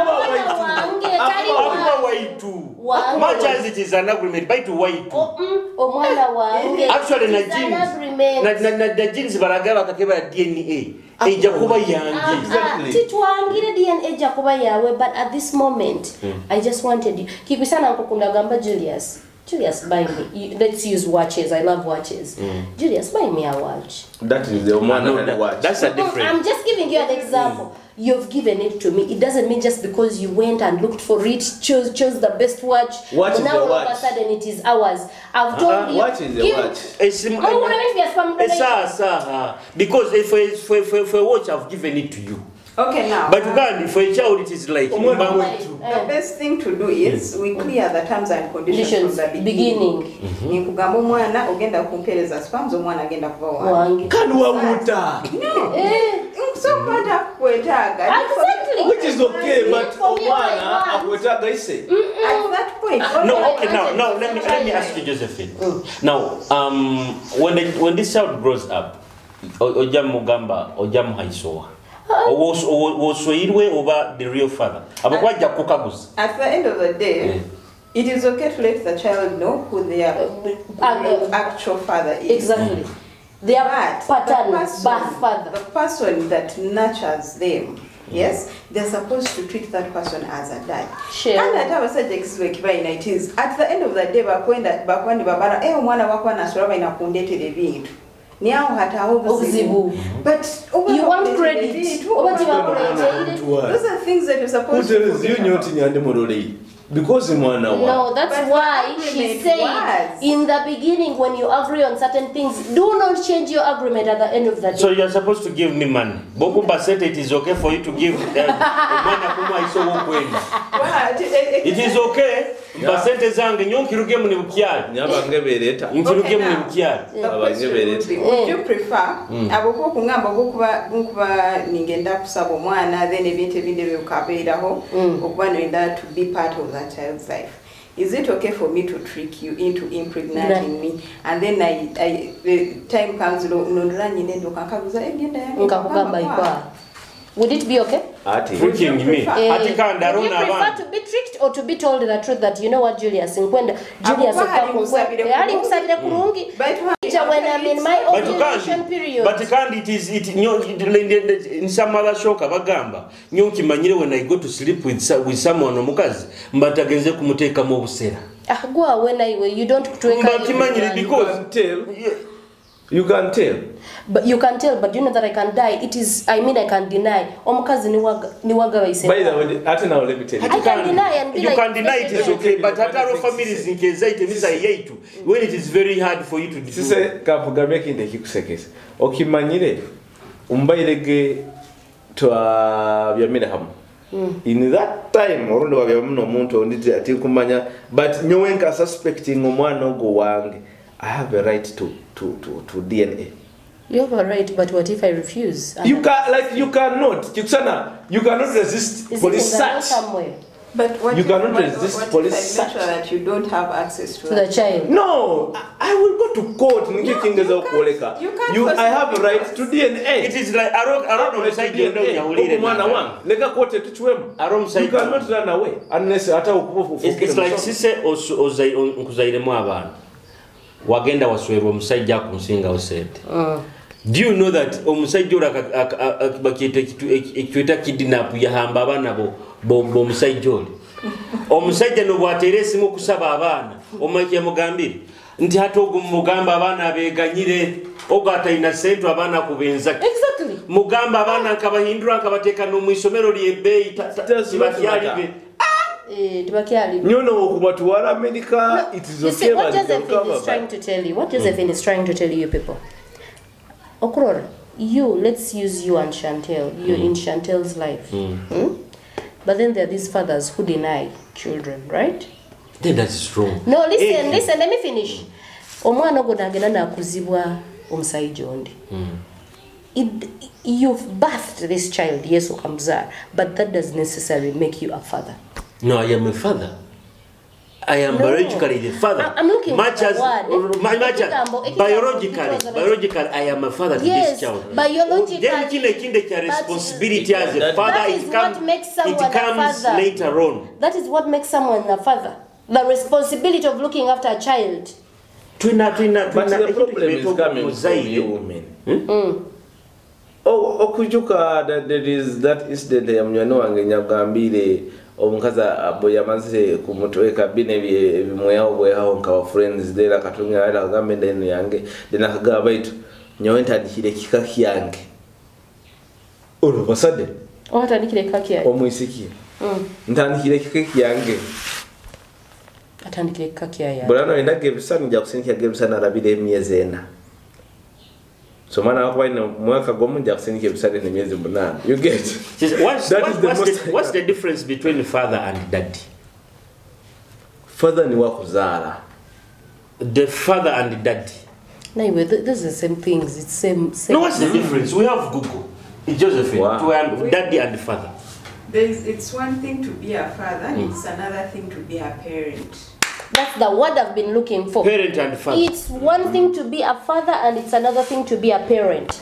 Omwana wange, tali Akuba wange. Waitu. Wange. Much as it is an agreement, baitu waitu. Oh, mm, omwana wange. Actually, na It's an genes. agreement. Na, na, na, na genes baragaba bakakeba D N A. Eija kuba yange. Ah, ah, titwangire D N A ejja kuba yawe, but at this moment, I just wanted you. Kikwisana nko kundagamba Julius. Julius, buy me. You- Let's use watches. I love watches. Julius, buy me a watch. That is the omwana No, had a that- watch. That's a Mm, different. I'm just giving you an example. You've given it to me. It doesn't mean just because you went and looked for it, chose chose the best watch. Watch is Now a all of a watch. Sudden it is ours. I've told you. Watch is a Give- watch. Esimu- Oh, what I mean, yes, from Esaha, saha. Because if, if, if, if a watch, I've given it to you. Okay, now. But kandi for a child it is like, omwana waitu. The best thing to do is we clear the terms and conditions from the beginning. Ninkugamba, omwana ogenda kumpeereza sperms, omwana agenda kuba wange. Kandi wamuta. No. So kwata kwetaaga. Exactly. Which is okay, but omwana akwetaaga ise. At that point. No, okay, now, now let me let me ask you, Josephine. Now, um, when the, when this child grows up, o- ojja mugamba, ojja muhaisowa. Owo- owo- Wosweirwe oba the real father? Abakwajja kukaguza. At the end of the day, it is okay to let the child know who their uh, actual father is. Exactly. Their But pattern, the person, birth father. The person that nurtures them, yes, they're supposed to treat that person as a dad. Sure. Kandi ate abasajja ekizibu ekibaina, it is at the end of the day bakwenda bakuba nibabara, eh, omwana wakuba nasura baina kundetera ebintu. Niaho hataho obuzibu. Obuzibu. But You want credit. Oba tibakuleeteire. Those are things that you're supposed to Kutereziyo nyo nti nyandi murolei. Because mwana wa. No, that's why she said in the beginning, when you agree on certain things, do not change your agreement at the end of the day. So you are supposed to give me money. Bokuba sente, it is okay for you to give, eh, omwana kumuha iso wokwenda. It is okay. Mpa sente zange, nyo nkirugemu ne bukyali. Nyabange bereta. Nkirugemu ne bukyali. The question would be, would you prefer, habwokuba okungamba, obwokuba nkuba ningenda kusaba omwana, then ebintu ebindi ebikabeeraho, okuba noyenda to be part of that child's life, is it okay for me to trick you into impregnating me, and then I, I, the time comes, no- nondora nyine ndoka nkaguza, eh, ngenda yange. Nkakugamba ikwa. Would it be okay? Tricking me. Ati kandi Would you arona prefer abantu. To be tricked or to be told the truth that, you know what, Julius, nkwenda Julius, Akuba ali nkusabire ali nkusabire kurungi. When I'm in my ovulation period. But kandi it is it nyo in some other shoka bagamba, nyo nkimanyire when I go to sleep with, with someone omukazi, mba tagenze kumutekamu obusera. Ah, go away naiwe, you don't kutweka. Mba kimanyire because You can tell. But you can tell, but you know that I can die. It is, I mean, I can deny. Omukazi niwaga niwaga baise. By the way, ati now let me tell you. I can deny and be like, you can deny, it is okay, but hata aro families nkeza ite misa yaitu when it is very hard for you to do. Sise kavuga meki ndeki kusekesa. Okimanyire umbairege twabyamire hamu. In that time orundi wabyamamu n'omuntu ondi, tinkumanya, but nyowe nka suspecting omwana ogu owange, I have a right to, to, to, to D N A. You have a right, but what if I refuse? You can, like, you cannot. Kikusana, you cannot resist police search. But what you cannot resist police search. That you don't have access to the child. No, I will go to court. Nikyo kingeza okwoleka. You, I have a right to D N A. It is like, I don't, I don't know. Right to D N A. Ogu mwana wange. Leka court etuchwemu. You cannot run away unless hata okuba. It's like sise nkuzairemu abaana. Wagenda waswerwa omusaija akunsingaho sente. Do you know that omusaija ora bakyeta ekitweta kidnap, yahamba abaana bo, bo, bo omusaija oli? Omusaija nobwatera esimu kusaba abaana, omanyiki yamugambire? Nti hati ogu mugamba abaana abeganyire, ogu ataina sente abaana kubenza ki? Exactly. Mugamba abaana nkabahindura nkabateka n'omu isomero ly'ebeeyi, tibakyali be. Eh, tibakyali. Nyowe nokubatwara America, it is okay. What Josephine is trying to tell you, what Josephine is trying to tell you people. Okurora, you, let's use you and Chantel. You're in Chantel's life. Hmm? But then there are these fathers who deny children, right? Then that is wrong. No, listen, listen, let me finish. Omwana ogu nagenda nakuzibwa omusaija ondi. It, you've birthed this child, yes, okamuzaara, but that doesn't necessarily make you a father. No, I am a father. I am biologically the father. I'm looking much as, much as biologically, biologically, I am a father to this child. Then kile kinde kya responsibility as a father, it comes, it comes later on. That is what makes someone a father. The responsibility of looking after a child. Twina, twina, twina. But the problem is coming from you women. Hmm? Oh, okujuka that there is that incident ya munywani wange nyagambire omukazi bwe yamazire kumutweka bine ebimwehaho bwehaho nkaba friends, then akatungira ali akagamba enda enu yange, then akagamba baitu nyowe ntandikire ekika kyange. All of a sudden. Watandikire ekika kyange. Omwisiki. Ntandikire ekika kyange. Atandikire ekika kyange. Bula noyenda Gebisa, nija kusindikira Gebisa narabire emyezi ena. So, mwana wakuba aine mwaka gumu, nja kusindika ebisale n'emyezi munaana. You get? She's- What's, That what, is the what's, most the, what's the difference between father and daddy? Father niwe akuzaara. The father and daddy. Anyway, th- this is the same things. It's same. same. No, what's the difference? We have Google. Josephine, wow. To, um, daddy and father. There's, it's one thing to be a father, and it's another thing to be a parent. That's the word I've been looking for. Parent and father. It's one thing to be a father and it's another thing to be a parent.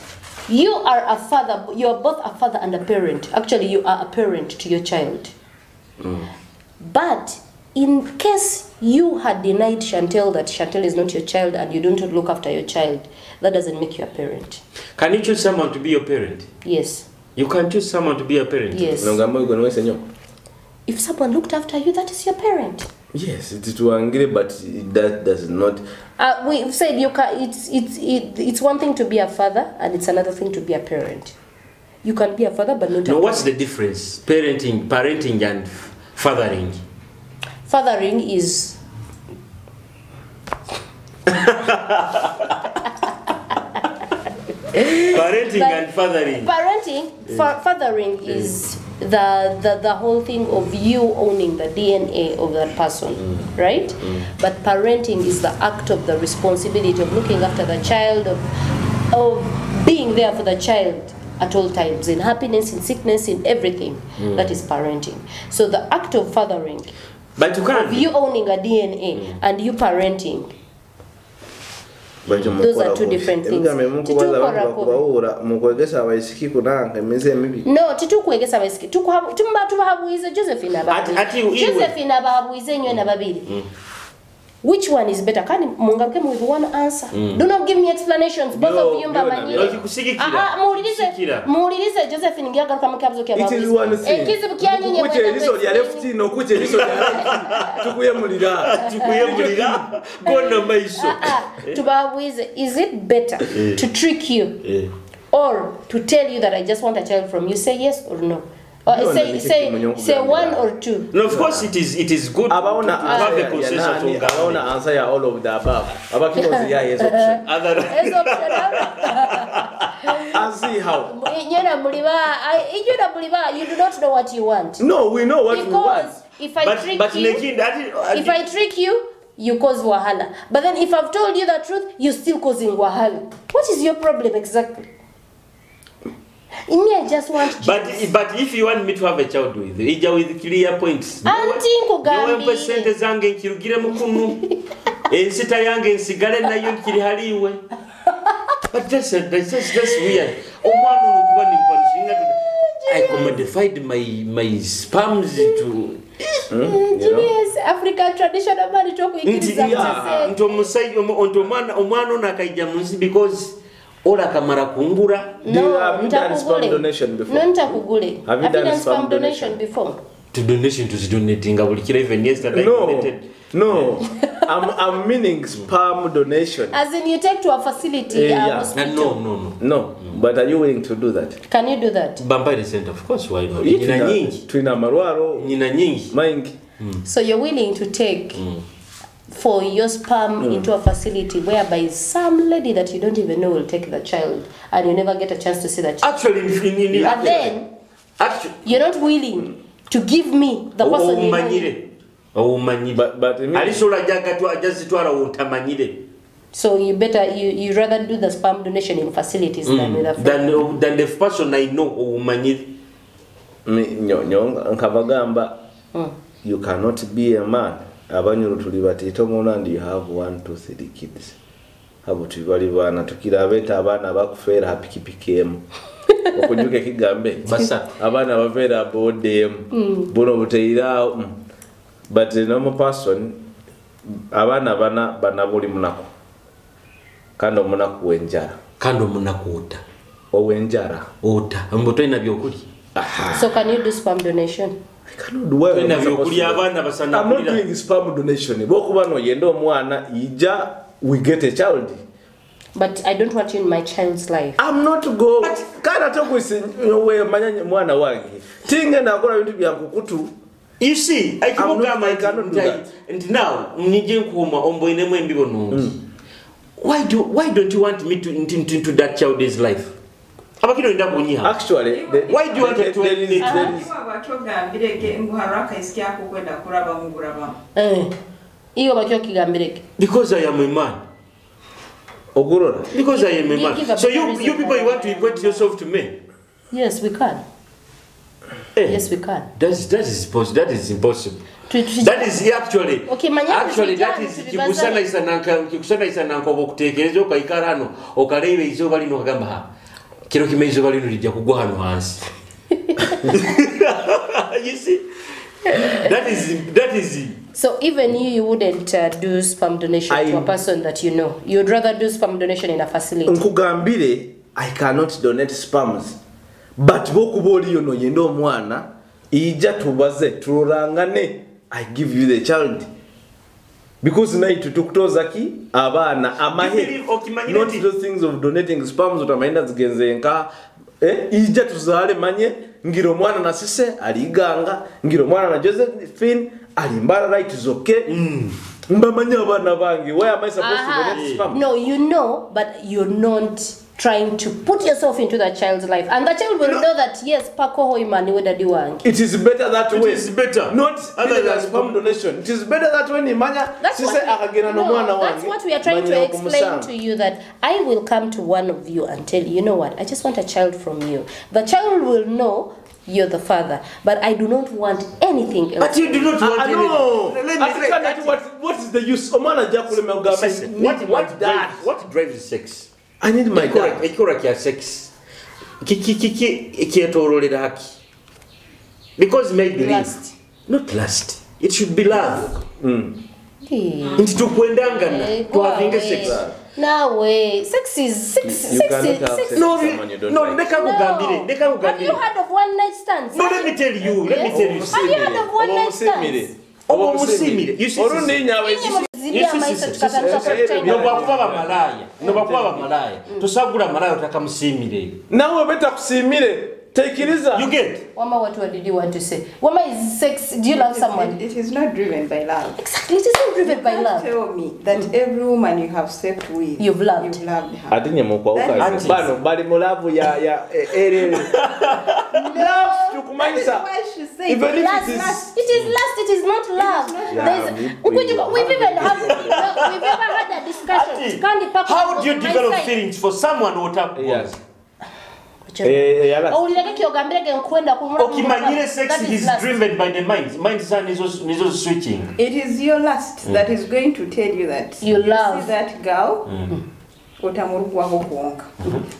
You are a father, you are both a father and a parent. Actually, you are a parent to your child. But in case you had denied Chantel that Chantel is not your child and you don't look after your child, that doesn't make you a parent. Can you choose someone to be your parent? Yes. You can choose someone to be your parent. Yes. Nogamba iwe niwe isenyowe? If someone looked after you, that is your parent. Yes, tituwangire, but that does not. Uh, we've said you can. It's it's it, it's one thing to be a father, and it's another thing to be a parent. You can be a father, but not. No, a what's the difference? Parenting, parenting, and f- fathering. Fathering is Parenting and fathering. Parenting, fa- fathering is the, the the whole thing of you owning the D N A of that person, right? But parenting is the act of the responsibility of looking after the child, of of being there for the child at all times, in happiness, in sickness, in everything. That is parenting. So the act of fathering, But you can't. Of you owning a D N A and you parenting. Those are two different things. Titukwegesa abaisiki kunanka emize emibi. No, titukwegesa abaisiki. Tukuhabu-, tumba tubahabuize Josephine abahabuize. Ati, ati, iwe. Josephine abahabuize nyowe na babiri. Which one is better? Kandi mungaruke mu one answer. Do not give me explanations. Both of you mbamanyire. Ah, ah, muwulirize, muwulirize Josephine ngiye agaruka mu kibuzo kya babuize. Ekizibu kyanyu nyowe. Kukukya eriso lya left, n'okukya eriso lya right. Tukuyemulira. Tukuyemulira. Gonna maiso. Ah, ah, tubabuize, is it better to trick you or to tell you that I just want a child from you? Say yes or no. Oh, say, say, say one or two. No, of course it is, it is good to, to have a consensus on that. Abaona answer ya all of the above. Abakibozi ya yes option. Other Yes, option. I see how. Inyena muliba, inyena muliba, you do not know what you want. No, we know what we want. Because if I trick you, if I trick you, you cause wahala. But then if I've told you the truth, you're still causing wahala. What is your problem exactly? Me, I just want justice. But, but if you want me to have a child with, ija with clear points. Anti nkugambire. Nyowe mpe sente zange nkirugiremu kunu. Ensita yange nsigale nayo nkiri hali iwe. But that's, that's, that's, that's weird. Omwana onu kuba nimpanishinga tu, I commodified my, my sperms to. Julius, African traditional man to kwikiriza. Nti omusajja, nti omwana, omwana onu akaija mu nsi because Ora akamara kungura. No, have you done sperm donation before? No, ntakugule. Have you done sperm donation before? To donation, to donating buli kiro, even yesterday I donated. No, I'm, I'm meaning sperm donation. As in you take to a facility, a hospital. No, no, no. No, but are you willing to do that? Can you do that? Bambaire sente, of course, why not? Nyina nyingi. Twina amarwaro. Nyina nyingi. Maingi. So you're willing to take for your sperm into a facility whereby some lady that you don't even know will take the child and you never get a chance to see the child. Actually, in, in, in, but then actually, you're not willing to give me the person you know. Oumanyire. But, but, I mean, ali sure ajja gatwa-, ajja zitwara otamanyire. So you better, you, you rather do the sperm donation in facilities than with a friend. Than, than the person I know oumanyire. Nyo, nyo, nkabagamba, you cannot be a man. Abanyoro tuli bati, ito ngona and you have one, two, three kids. Abo tibali baana, tukira abeta abaana abakufeera ha pikipiki emu. Okujuka ekigambo eki? Basatu. Abaana abafeera ha boda emu. Buno buteire aho. But normal person, abaana bana, bana buli munaku. Kandi omunaku w'enjara. Kandi omunaku ota? Ow'enjara. Ota? Mbu toina byokulya? Aha. So can you do sperm donation? I cannot do well. Toina byokulya, abaana basana kulira. I'm not doing sperm donation. Bwokuba noyenda omwana, ija, we get a child. But I don't want you in my child's life. I'm not go. But kana tokwisi we manya mwana wange. Tinge nakora bintu bya nkukutu. You see, I cannot do that. And now, nije nkuhuma omboinemu embibo nungi. Why do, why don't you want me to into, into, into that child's life? Abakiri oyenda kunyiha. Actually, the, why do you want to there is, there is, Abakiwa batogambirege ngu haroho akaisiki ako kwenda kurabamu, kurabamu. Eh. Iyo bakyo kigambirege. Because I am a man. Ogurora? Because I am a man. So you, you people, you want to equate yourself to me? Yes, we can. Eh, yes, we can. That is, that is, that is impossible. That is actually, okay, actually, that is kikusanaisa nanka, kikusanaisa nanka obu okutekereza, okaikara hano, okaleba izoba lino, okagamba, ha, kiro kimu izoba lino lijja kugwa hano hansi. You see? That is, that is. So even you, you wouldn't uh, do sperm donation I, to a person that you know. You'd rather do sperm donation in a facility. Nkugambire, I cannot donate sperms. But bwokuba oliyo noyenda omwana, ija tubaze, turorangane, I give you the child. Because naitwe tukutoza ki? Abaana, amahe. Not those things of donating sperms, otamanyenda zigenze nka, eh, ija tuzaale manye, ngira omwana na Sise, ali Iganga, ngira omwana na Josephine, ali Mbarara, it is okay. Mbamanye abaana bange, why am I supposed to donate sperm? No, you know, but you're not trying to put yourself into that child's life, and the child will know that yes, Paco Hoima niwe daddy wange. It is better that way. It is better. Not other than sperm donation. It is better that way. Nimanya Sise akagenda n'omwana wange. That's what we are trying to explain to you, that I will come to one of you and tell you, you know what, I just want a child from you. The child will know you're the father, but I do not want anything else. But you do not want anything. No. Let me, let, let, what, what is the use? Omwana ajja kulema kugamba, what, what, what drives sex? I need my dad. Ekikora kya sex. Ki, ki, ki, ki, ekyetoorolera haki? Because maybe lust. Not lust. It should be love. Mm. Nti tukwendangana, eh, twavinga sex. Nawe, sex is sex. You, you sex cannot is, have sex, sex with someone you don't no, like. No, leka kugambire, leka kugambire. Have you heard of one night stands? No, let me tell you, let me tell you. Have you heard of one night stands? Oba omusiimire. You see, olwo ninyawe. Nobwakuba bamalaaya, nobwakuba bamalaaya, tosagula malaaya otakamusiimire. Nawe oba etakusiimire, taikiriza. You get? Wama, what, what did you want to say? Wama, is sex, do you love someone? It, it is not driven by love. Exactly, it is not driven by love. You can't tell me that every woman you have slept with, you've loved, you've loved her. Ati nyamukwa ukazi. Bano bali mu love ya, ya, eh, eh, love tukumanyisa. Even if it is lust, it is lust, it is not love. There's, we've even had, we've ever had a discussion. Kandi paka, how do you develop feelings for someone who tap? Yes. Eh, eh, ya lust. Owulirege kyogambirege nkwenda kumura. Okimanyire sex is driven by the mind. Mind sana nizo, nizo switching. It is your lust that is going to tell you that you love that girl. Otamurugwaho kwonka.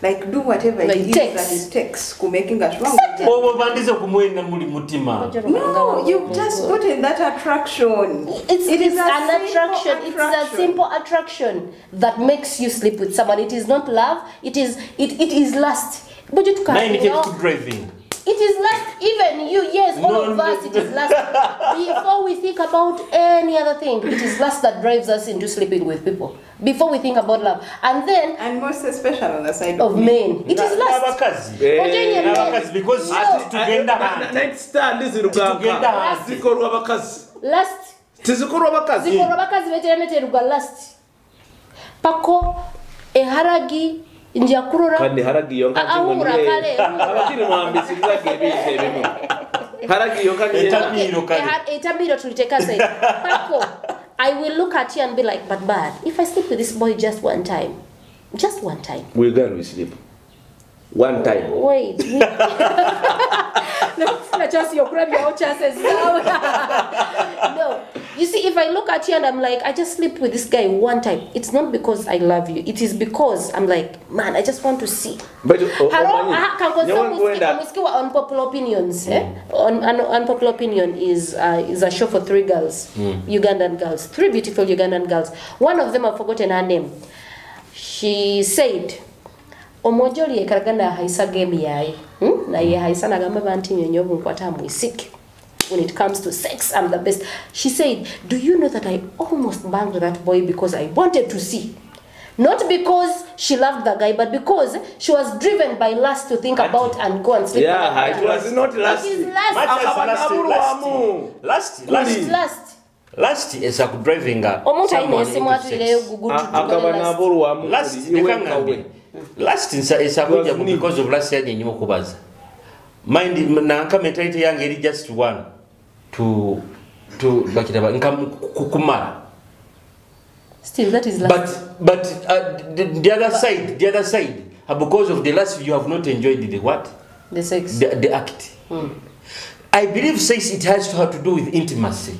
Like, do whatever it is that it takes to making a strong. Obo bandize kumwenda muli mutima. No, you've just gotten that attraction. It's, it is an attraction. It's a simple attraction that makes you sleep with someone. It is not love. It is, it, it is lust. Bujja tukati. Naye nikyo kikudriving. It is lust. Even you, yes, all of us, it is lust. Before we think about any other thing, it is lust that drives us into sleeping with people. Before we think about love. And then, and most especially on the side of men, it is lust. Abakazi. Ojenye men. Abakazi, because tugenda handi. Next stand is Ruganga. Tugenda handi. Zikorwa abakazi. Lust. Tizikorwa abakazi. Zikorwa abakazi, beterane terwa lust. Pako, eharagi, nja kurora. Kandi haragi yonka. Ahura kale. Abakiri mwambisiriza ebintu ebimu. Haragi yonka. Etamiro kale. Etamiro tuliteka side. Pako. I will look at you and be like, but bad, if I sleep with this boy just one time, just one time. We girl, we sleep one time. Wait. Nokufuna chance yokurabyaho chances zawe. No. You see, if I look at you and I'm like, I just sleep with this guy one time, it's not because I love you. It is because I'm like, man, I just want to see. But, oh, haro, oh, ah, kankoze omwisiki, omwisiki wa Unpopular Opinions, eh? Mm. Un-, un-, Unpopular Opinion is, uh, is a show for three girls, mm, Ugandan girls, three beautiful Ugandan girls. One of them, I've forgotten her name. She said, omwojo oli yekaraga nahaisa game yaye. Hmm? Nayehaisa nagamba, bantu, nyowe, nyowe obunkwata ha mwisiki, when it comes to sex, I'm the best. She said, do you know that I almost banged that boy because I wanted to see? Not because she loved the guy, but because she was driven by lust to think about and go and sleep with that guy. Yeah, it was not lust. It is lust. Lust, lust. Lust. Lust esa kudrivinga Omuntu aine someone esimu into atwireyo sex. Google A- akaba tutukolera last. Naborwamu Lust, kuli iwe leka ngambe. Nkawe. Lust nsa-, esa kujja Because need. Because of lust yaje nyuma kubaza. Mind, nanka mentality yange eri just one. To, to, bakira ba-, nka mu-, ku-, ku-, kumara. Still, that is lust. But, but, uh, the, the other But side, the other side, uh, because of the lust, you have not enjoyed the what? The sex. The, the act. I believe sex, it has to have to do with intimacy.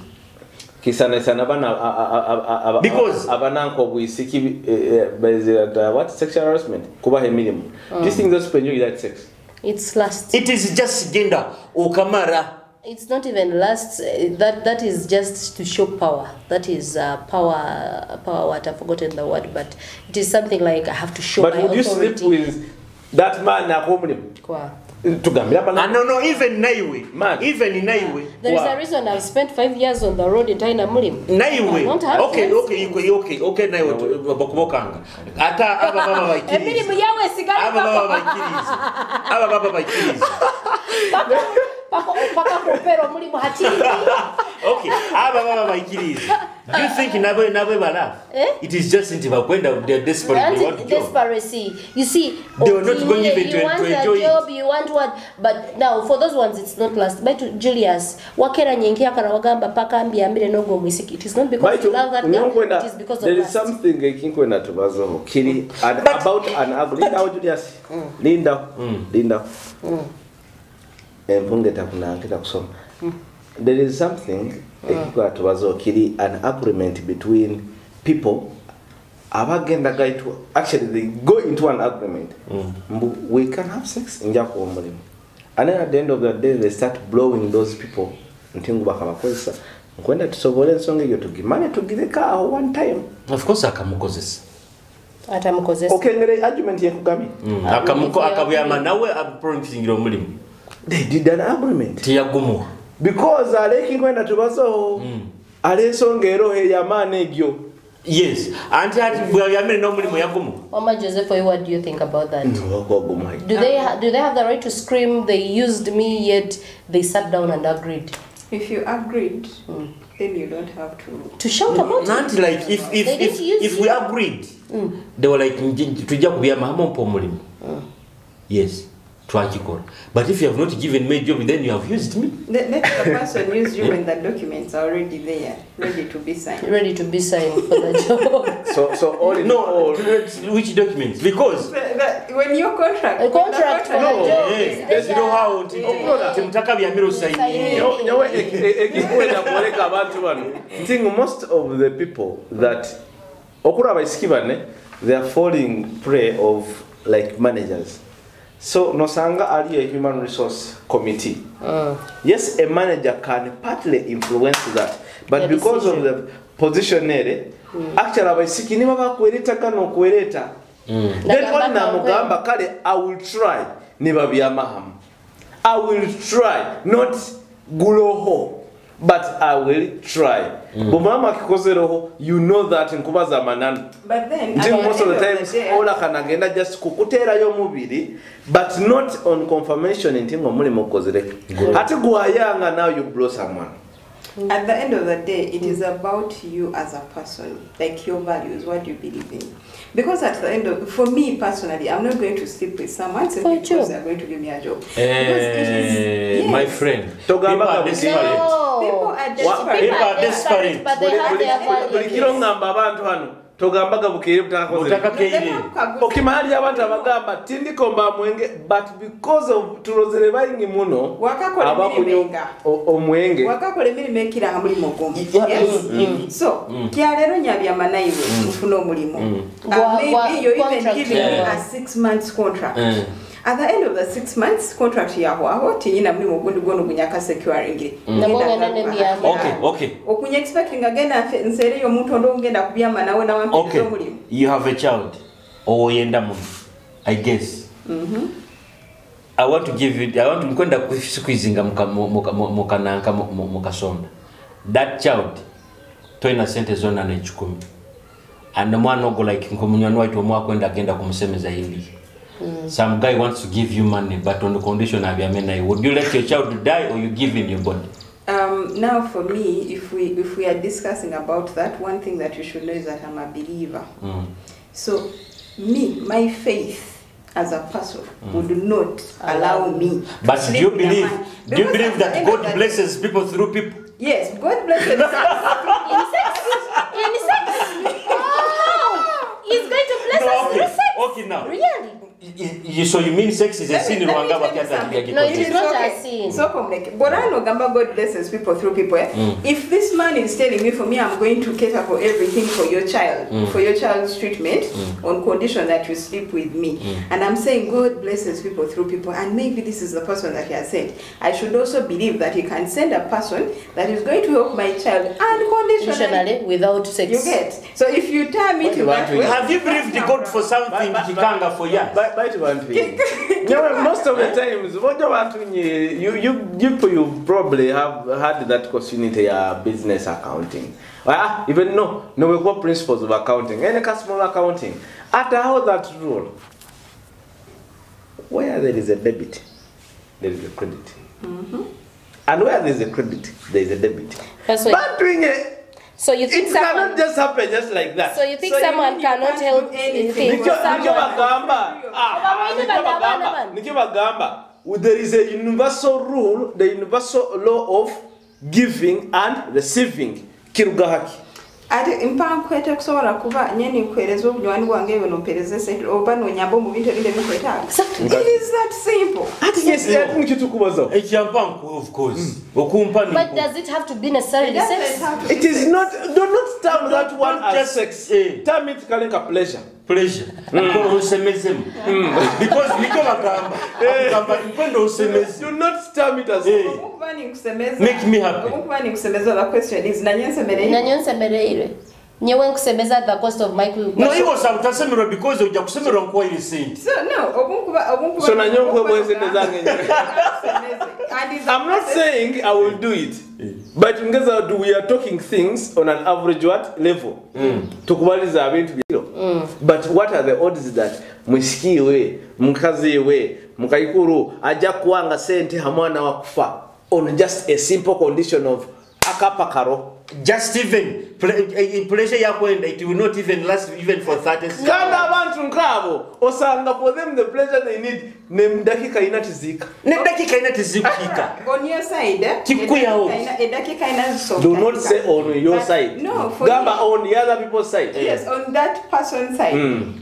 Kisana sana bana, a, a, a, a, a, Because abana nk'obwisiki, eh, eh, bazira, uh, what? Sexual harassment. Kubaha emirimu. Do you think those people enjoy that sex? It's lust. It is just gender. Okamara. It's not even lust. Eh, that, that is just to show power. That is, uh, power, power what? I've forgotten the word, but it is something like I have to show But my would you sleep authority. With that man akomulemu? Kwa. Tugambira bana. Ah, no, no, even naiwe. Man. Even naiwe. There is Kwa. A reason I've spent five years on the road in Taina Mulim. Naiwe. I don't have Okay, friends. Okay, okay, okay, okay, naiwe tu-, bakubokanga. Ata aba baba baikiriza. Emirimu yawe esigale Aba baba baikiriza. Aba baba baikiriza. Paka, paka, paka kupera omulimu hati. Okay, aba baba baikiriza. Do you think nabo, nabo bala? Eh? It is just nti bakwenda, they are desperate, they want a job. Desperacy. You see, They were not going even you to, want to a enjoy it. Job, you want what? But now, for those ones, it's not lust. But Julius, wakera nyenki akana wagamba paka mbyamire nogo mwisiki. It is not because Baitu, you love that girl, nyowe nkwenda, it is because of there is lust. Something ekinkwenda tubazeho. Kiri an-, But about an ugly. Linda, Julius. Linda. Linda. Empungu etakunanka etakusoma. There is something ekikwatubazo kiri an agreement between people abagenda gaitu, actually they go into an agreement. Mbu, we can have sex, nja kuwa omulimo. And then at the end of the day, they start blowing those people. Nti ngu bakabakozesa. Nkwenda tusobole ensonga eyo tugimanye, tugireka aho one time. Of course, akamukozesa. Atamukozesa. Okengere argument yekugambye? Mm, akamuko-, akabyama nawe, apromisingire omulimo. They did an agreement. Tiyagumuha. Because aleki nkwenda tubazo. Mm. Ale nsonga eroho ey'amaani egyo. Yes. Anti hati bwabyamire n'omulimo yagumuha. Mama Joseph, what do you think about that? No, gwagumuha. Do they ha-, do they have the right to scream, "They used me," yet they sat down and agreed? If you agreed, then you don't have to. To shout about it. Nanti, like, if, if, They if, didn't use if we you. Agreed, they were like, "Nji-, tujja kubyama hamu mpa omulimo." Yes, twakikora. But if you have not given me a job, then you have used me. Let, let the person use you when the documents are already there, ready to be signed. Ready to be signed for the job. So, so all in No, all, which documents? Because The, the, when your contract, A contract for the contract. No, job eh, is there's no there. How to, Yeah. Timutaka bya miro sign. Nyo-, nyowe eki-, e-, ekikwenda kwoleka abantu banu, I think most of the people that, okura abaisiki bane, they are falling prey of, like, managers. So, nosanga ali a human resource committee. Yes, a manager can partly influence that, but The because of decision. The position ere, actually abaisiki nibo bakweretaga n'okwereta. Then Nagamba oli namugamba, "Kale, I will try." Nibabyama hamu. "I will try, not guloho, but I will try." Bwomuraba mwakikozereho, you know that nkubaza amananu. But then, Nti at the most of the end of times, the day, all akanagenda just kukuterayo omubiri, but not on confirmation nti ngu omulimo gukozere. Hati gwayanga, now you blow someone. At the end of the day, it is about you as a person, like your values, what you believe in. Because at the end of, for me personally, I'm not going to sleep with someone simply For because sure. They're going to give me a job. Because it is, Eh, yes. My friend. Togamba People are kabukire. Desperate. No. People are Wa-, desperate. People are desperate. But they have their Buli, buli, buli kiro values. Ngamba abantu hano, togambaga bukeire butakakozere. Butakakeire. Okimanya hali abantu abagamba, "Tindiko mba mwenge," but because of turozere baingi muno Wakakora abakunywa emirimo enga. O-, omwenge. Wakakora emirimo ekira ha mulimo gumu. Yes. So, kya leero nyabyama naiwe, nfuna omulimo. Ah, Gwa-, maybe gwa-, you're even contract giving me yawe. A six months contract. Eh. At the end of the six months, contract yahwaho, tinyina mulimo gundi gwona ogunyaka securing. Nabwo Ngenda ngenda garuka n'ebyama. Okay, hanu. Okay. Okunya expecting agenda nfe-, nsereyo omuntu ondi ongenda kubyama nawe, nawe amperize Okay. Omulimo. You have a child. Owoyenda muno. I guess. I want to give you, I want, nkwenda kwi-, kwizinga muka-, mu-, muka-, mu-, mukananka, mu-, mu-, mukasonda. That child, toyina sente zona n'ekikumi. And omwana ogu, like, nkomunywani waitu omu akwenda agenda kumusemeza hindi. Some guy wants to give you money, but on the condition abyame naye. Would you let your child die or you give him your body? Um, now for me, if we, if we are discussing about that, one thing that you should know is that I'm a believer. So me, my faith as a person would not allow me to But do sleep you with a believe? Man. Do you Because believe at the that end of God the blesses people through people? Yes, God blesses sex. In sex? In sex? How? He's going to bless No, us okay. through sex? Okay, now. Really? Y- y- y- so you mean sex is a Let me- sin? Let me Rwanga tell you bakyatandika something. No, it is It is not okay. a sin. So complex. Bw'oraaba noogamba God blesses people through people, eh? If this man is telling me, for me, I'm going to cater for everything for your child, for your child's treatment, on condition that you sleep with me. And I'm saying God blesses people through people, and maybe this is the person that he has sent. I should also believe that he can send a person that is going to help my child unconditionally. Conditionally, without sex. You get? So if you tie me to that way, Have you believed God for something Ba- ba- kikanga for years? Ba- baitu bantu Ki- ki- Nyowe, most of the times, bojo bantu nye, you, you, you people, you probably have had that question in your business accounting. Ah, even no, no, we call principles of accounting. Any customer accounting, at how that rule, where there is a debit, there is a credit. And where there is a credit, there is a debit. That's why Bantu nye, So you think it cannot someone just happen just like that. So you think So you someone mean you cannot can't help do anything? Nikyo, nikyo Someone bagamba. Ah, Oba mwine nikyo bana, bana, bagamba. bana. Nikyo bagamba. There is a universal rule, the universal law of giving and receiving. Kiruga haki? Ati mpa nkwete kusobora kuba nyine nkuhereza obunywani bwange, iwe nompereza esente, oba nonyamba omu bintu ebindi ebi nkwetaaga. Exactly. It is that simple. Ati yes, ati nikyo tukubazaho. Ekyampa nku, of course. Okumpa ni But does it have to be necessarily It doesn't sex? have to It be is sex. not, do not term that one as just, sex. eh. Term it kale nka pleasure. Pleasure. Nko osemezemu. Because nikyo bagamba. Akugamba, "Nkwenda osemeze." Do not term it as Eh. Okuba ninkusemeza. Make me happy. Okuba ninkusemeza, the question is, nanye nsemereire? Nanye nsemereire. Nyowe nkusemeza at the cost of Michael. No, iwe osaba utasemerwa because ojja kusemerwa nkuwaire sente. So, no, obunkuba, obunkuba So, nanye nkuba nkuba sente zange nyine. And is I'm not saying I will do it. But ngeza, do we are talking things on an average what level? Tukubaliza ebintu biro. But what are the odds that mwisiki we, mukazi we, mukaikuru ajja kuwanga sente ha mwana wa kufa on just a simple condition of akapakaro? Just even ple- eh, eh, pleasure yakwenda, it will not even last even for thirty seconds. Kandi abantu nk'abo, osanga for them the pleasure they need, ne dakika ina tizika. Ne dakika ina tizikuhika. On your side, eh? Kikuyaho. Edakika ina, edakika ina zisohoka. Do not say on your But side. No, for Gamba me. on the other people's side. Yes, on that person's side.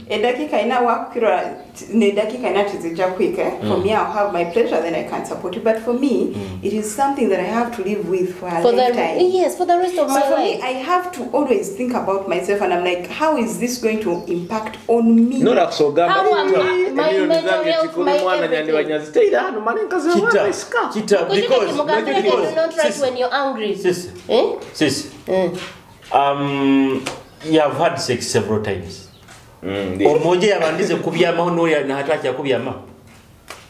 Edakika ina wakukirora, ne dakika ina tizija kuhika. For me, I'll have my pleasure, then I can support you. But for me, it is something that I have to live with for a For the lifetime. Yes, for the rest of So my for life. me, I have to always think about myself, and I'm like, how is this going to impact on me? Nora kusogamba How am I, my mental health, my everything. Ziteira hano mane nkazi Kita, kita, Kujika because, kimugambira, because, you do not write sis, when you're angry. sis, Eh? sis, Mm. um, you have had sex several times. Omoje yabandize kubyamaho, no ya na hataki ya kubyamaho.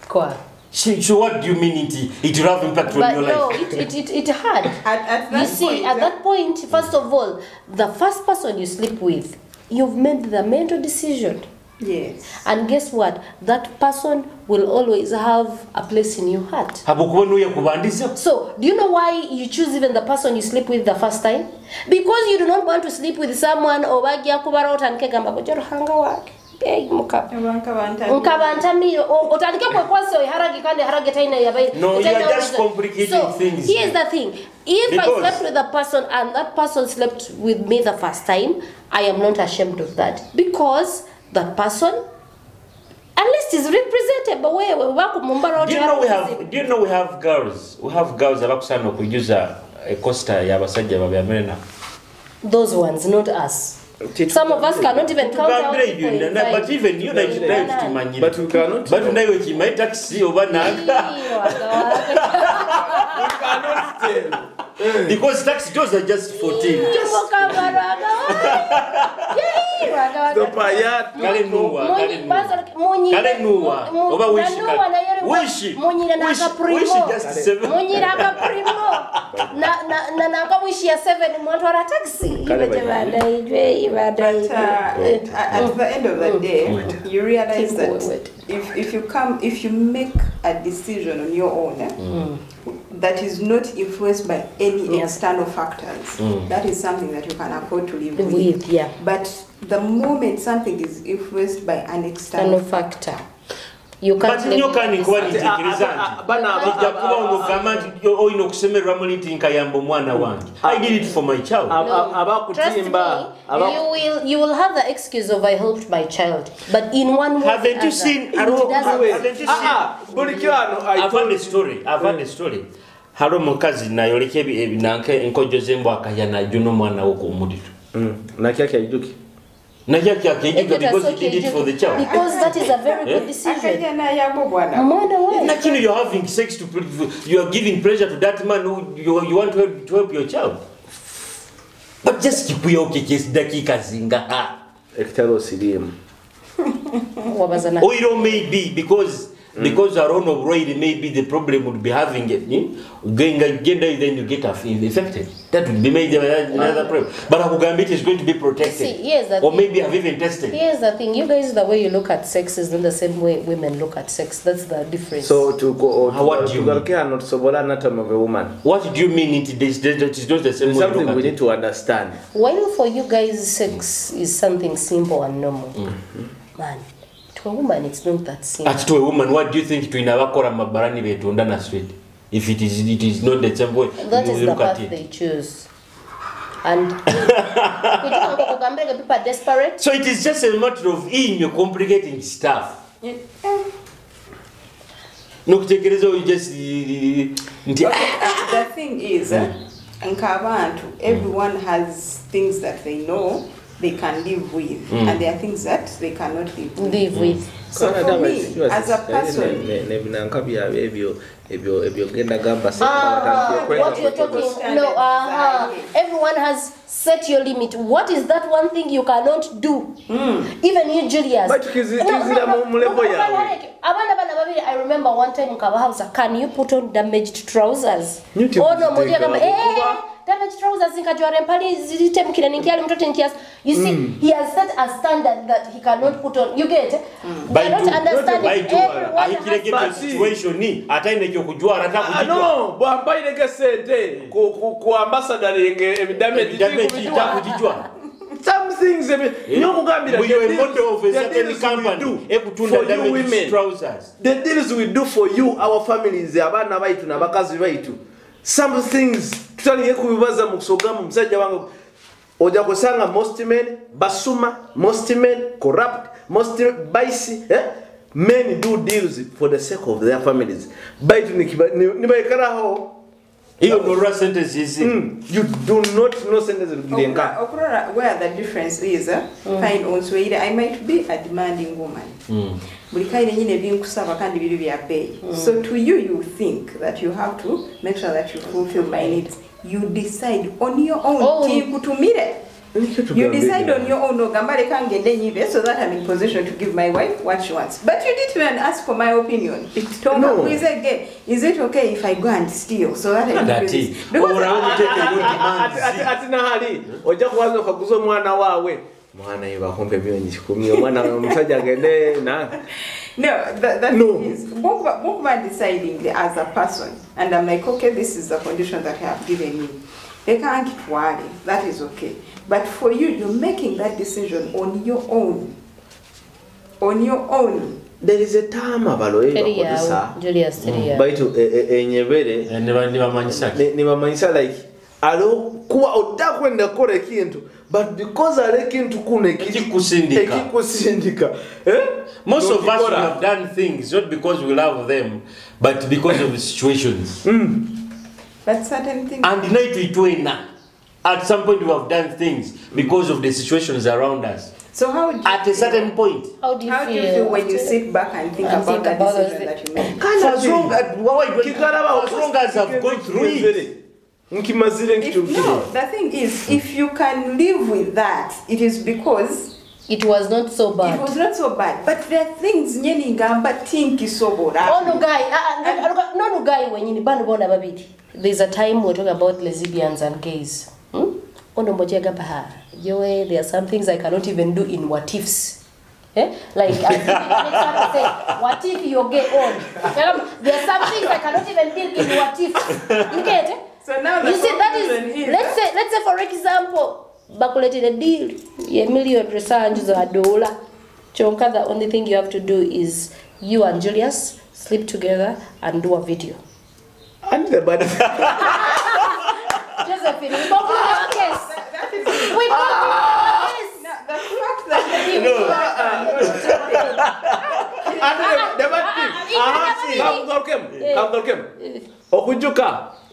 Kwa. So, so what do you mean it, it will have impact on But your no, life? it, it, it, it had. At, at You that see, point, at yeah. that point, first of all, the first person you sleep with, you've made the mental decision. Yes. And guess what? That person will always have a place in your heart. Habwokuba nuwe yakubandizeho. So, do you know why you choose even the person you sleep with the first time? Because you do not want to sleep with someone oba ajja kubara otandike gamba, "Kujya Ruhanga wange." Hey, Mukama. Nkaba ntamiire. Nkaba ntamiire. O-, otandike kwekwasa eharage kandi eharage etaine yabaire, No, you etaine are just reason. complicating So, things. Here's the thing. If I Because slept with a person and that person slept with me the first time, I am not ashamed of that. Because that person, at least, is representable. Wewe, wako mumbara Do you know we have, do you know we have girls? We have girls abakusana okujuza, eh, coaster ya basajja babyamire na. Those ones, not us. Some of us cannot even count how Tugambire people you, na, na, but invite. even you, like, But like, tumanyire. But we cannot But nawe kimanye taxi oba nanga. Ii, waka, waka. We cannot tell. Because taxi tours are just fourteen. Just Mukama, waka, waka. Ii, waka, waka. Stop, ayat. Kale nuwa, Munyi-, kale nuwa. kwanza, Munyi-, Kale nuwa, mu-, oba na wishi nuwa kale. nayo eri Wishi. Munyire na Wishi, Caprimo. wishi just seven. Munyire Caprimo. Na, na, na, na ka wishi ya seven, mwantwara taxi. Kale Ibe bai. jabana, ibe, ibada, But, ibe. uh, Eh. at, at the end of the day, Mm. you realize Keep that going. if, if you come, if you make a decision on your own, eh, that is not influenced by any external factors. That is something that you can afford to live with. With, yeah. But the moment something is influenced by an external External factor. You can't But nyo kandi nkuba ninjikiriza Ah, ah, nti bana- kijja kuba onogamba nti olina okusemererwa muli nti nkayamba omwana wange. I did it for my child. Aba- abakutimba You will, you will have the excuse of I helped my child, but in one way or the Haven't you other, seen- it Harold- doesn't. Anyway, Haven't you ah, seen- ah, buli kyano I I've had told a story. I've had a story. Hali omukazi nayoleka ebi- ebi- nanka enkojo z'embwa akahya najuna omwana we ku omuliro. Mm, nakyo akyajuki. Nakyo akyakejuka because he did it for the child. Because that is a very good decision. Akajja n'ayamba obwana. Mwana we. Lakini you're having sex to pl- you are giving pleasure to that man who you, you want to help, to help your child. But just kikuyeho keke dakika zingaha. Ekitaro sirimu. Wabaza na Oiro maybe because because around of Roy maybe the problem would be having it. Hmm? Going again then you get aff- infected. That would be maybe another problem. But akugamba it is going to be protected. See, here's the Or thing. Maybe I've even tested. Here's the thing, you guys, the way you look at sex is not the same way women look at sex. That's the difference. So to go How, what do you tugaruke hano tusobole anatomy of a woman. What do you mean it is, it is not the same It's way you something look we at need it? To understand. While for you guys, sex is something simple and normal. Man, to a woman, it's not that simple. Ati to a woman, what do you think twine abakora mu mabara nibetunda na street? If it is, it is not the same way That you is the look at path it. They choose. And kujuka nko kugambira people are desperate. So it is just a matter of inywe complicating stuff. Nokutekereza oyo just nti The thing is, uh, nk'abantu, everyone has things that they know they can live with, and there are things that they cannot live with. Live with. So for me, as a person, Nebinanka byawe ebyo ebyo ebyo genda gamba se Ah, what you're talking, no, uh-huh. Everyone has set your limit. What is that one thing you cannot do? Even you, Julius. But kizi- kizira mu- mu level yawe. Abaana bana babiri, I remember one time nkabahabuza, can you put on damaged trousers? Nti Oh no, kuziteeka mudia gamba, aho eh, kuba- damaged trousers nkajwara empali ziritemukire ninkyali muto tinkyas. You see, he has set a standard that he cannot put on. You get? He cannot Baitu- understand it. baitu Everyone ahikirege has mu situation ataine ekyokujwara Ah, atakujijwa. No, bwambairege sente ku- ku- ku ambassadoring ebidamage Damage tikubijwa. Takujijwa. Some things ebi- nyo kugambira Mbu the you're a deals- model of a the certain deals we company do ekutunda for you damaged women. Trousers. The deals we do for you, our families, abaana baitu n'abakazi baitu. Some things tutaliye kubibaza mu kusogamu musajja wange ojja kusanga most men basuma, most men corrupt, most baisi, eh? Men do deals for the sake of their families. Baitu nikiba- ni- nibaikaraho. Hiyo nurra sente zizi. You do not know sente zirugirenga. Okurora where the difference is, eh? Fine, onsweire, I might be a demanding woman. Buli kaire nyine ebinkusaba kandi biri bya beeyi. So to you, you think that you have to make sure that you fulfill my needs. You decide on your own. Oh. Tinkutumire. You decide on your own. Nogamba leka ngende nyibe so that I'm in position to give my wife what she wants. But you didn't even ask for my opinion. Tonga No. kwizege, is it okay if I go and steal so that I can do Dati, this? Because obura omuteeka eyo Ati- ati- demands. ati- ati nahali ojja kubanza okaguza omwana waawe, mwana ye bakumpa emyonyi kikumi, omwana omusajja agende na No, the, the No. Thing is, bwokuba bwokuba deciding as a person, and I'm like, okay, this is the condition that I have given you. Leka nkitwale, that is okay. But for you, you're making that decision on your own. On your own. There is a term abaloye Teri bakozesa yawe, Julius, teri yawe. Baitu e- e- enyebere Eh, niba- nibamanyisa ki? Ne- nibamanyisa like aliho kuba otakwenda kukora ekintu, but because ali ekintu kunu eki- Ekikusindika. Ekikusindika, eh? Most of us we Nokikora. Have done things not because we love them but because of the situations. But certain things. And naitwe itwena at some point we have done things because of the situations around us. So how do you At a feel? Certain point. How do you How do you feel? Feel when you sit back and think And about think that about decision it. That you made? For as long as, why do I- Kikarabaho. For as long as I've gone through it. Nkimazire If, nkituukire. No, the thing is, if you can live with that, it is because It was not so it bad. Was not so bad. But there are things nyeni ngamba tinkisobora. Ono guy, ah, ah, no, no, no, no guy wenyini, bano bona babiri. There's a time we're talking about lesbians and gays. Hmm? Ono mmoja agamba, ha, Joe, there are some things I cannot even do in what ifs. Eh? Like, I'm giving an example, say, what if you get on? There are some things I cannot even deal in what if. You get it? So now the You see, that is, confusion is let's say, let's say, for example, bakuletera deal ye million rusanju za dola. Kyonka, the only thing you have to do is you and Julius sleep together and do a video. And the bad Josephine, we go to the case. We go to the case. No, the fact that No. And the, the bad thing. Ah, ah, ah, Aha, ah, ah, kamugarukemu, eh, kamugarukemu. Eh. Okujuka.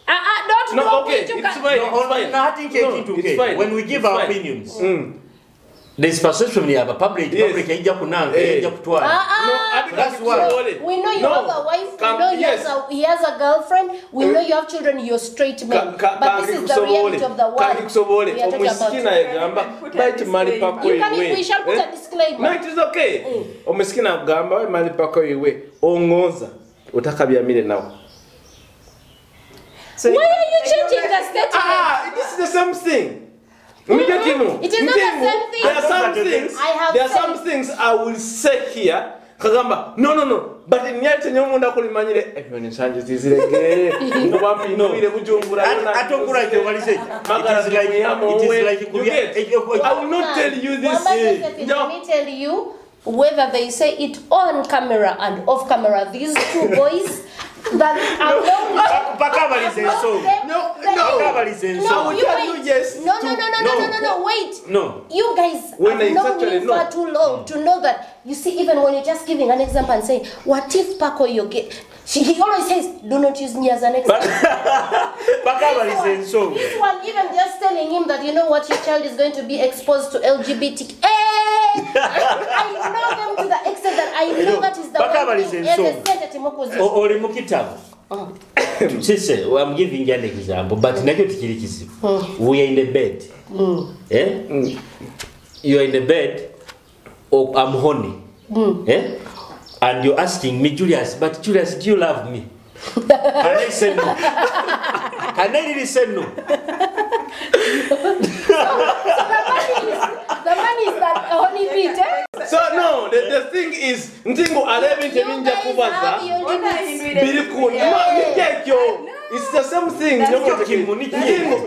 Ah, ah, don't No, go okay, Okujuka. It's fine, No, it's fine. no, hati No, nk'ekintu it's nk'eki. fine, When we give it's our fine. opinions, Mm. There's perception ya public, Yes. public eija kunanga, Eh. eija kutwara. Ah, ah. No, ati That's why. kakusobole. We know you No. have a wife, we Kam-, know he has yes. a, he has a girlfriend, we Eh. know you have children, you're straight men. Ka-, ka-, But this is the kankusobole. reality of the world Kankusobole. we are talking about. Omwisiki naye agamba, Put a baitu mali disclaimer. pako You can, iwe. we shall put Eh? a disclaimer. No, it is okay. Mm. Omwisiki nagamba, we mali pako iwe, ongonza, otakabyamire nawe. So Why are you changing the statement? Ah, it is the same thing. Nikyo kimu. It is not the Nti same thing. There are some things, I have there are said some things I will say here. Kagamba, no, no, no. But in reality, nyowe munda kuli manyire, ebyo ni nsangi zizirege. Ngo bampindwire Bujumbura, Ati, yona ati okura kyo bali se. Magara It is like, mwihamu it is we. like You kubya-, get? eh, eh, eh, I will not tell you this. Wamba Joseph, Nja- let me tell you, whether they say it on camera and off camera, these two boys that are going Paka, paka balize ensonga. No, no. Paka balize No, ensonga. I will you tell you wait. yes No, no, to no, no, no, no, no, no, wait. No. You guys When have it's known actually me no. for too long to know that, you see, even when you're just giving an example and saying, what if Pako you get, she, he always says, do not use me as an example. Paka This balize one, ensonga. this one, even just telling him that, you know what, your child is going to be exposed to L G B T Q. Eh! I know them to the extent that I know No, that is the paka one balize thing. Every ensonga. state ati mukuzi. O-, oli mu kitabu. Oh. Tukise, I'm giving you an example, but nakyo tikiri kizibu. Mm. We are in the bed. Mm. Eh? Mm. You are in the bed. Oh, I'm horny. Mm. Eh? And you're asking me, Julius, but Julius, do you love me? Can I say no? Can I really say no? So, so the man is, the man is that horny bit, eh? So, no, the, the thing is, nti ngu alebe nti You ebinja guys kubaza, have your limits. biri ku, no, Yeah. nikyo ekyo. It's the same thing. That's Nyowe okay. Nti ngu,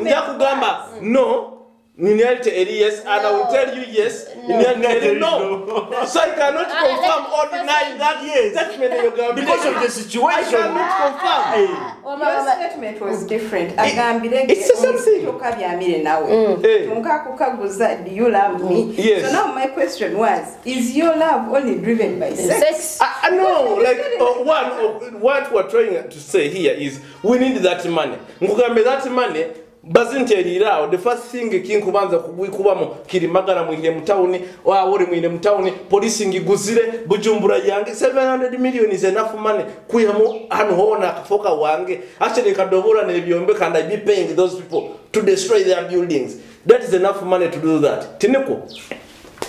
nija kugamba, no, in reality, eri yes, and I will No. tell you yes, in No. reality, eri no. No. So I cannot Ah, confirm let me or deny confirm. that Yes. statement you gave. Because of the I situation. cannot confirm. Eh. Wama, Your wama. statement was different. It, Agambire it's the same thing. Tokabyamire nawe. Mm. Eh. Kyonka akukaguza, do you love me? Mm. Yes. So now my question was, is your love only driven by sex? Sex. I, I know, like, uh, one, uh, what we're trying to say here is we need that money. Nkugambe that money, bazinteerire aho, the first thing eki nkubanza kubi-, kubamu kiri magara mwihire mu town, aho oli mwihire mu town, police ngiguzire, Bujumbura yange, seven hundred million is enough money, kwihamu hanu hoona akafoka wange, actually kadobora n'ebyombe, and I be paying those people to destroy their buildings. That is enough money to do that. Tinikwo?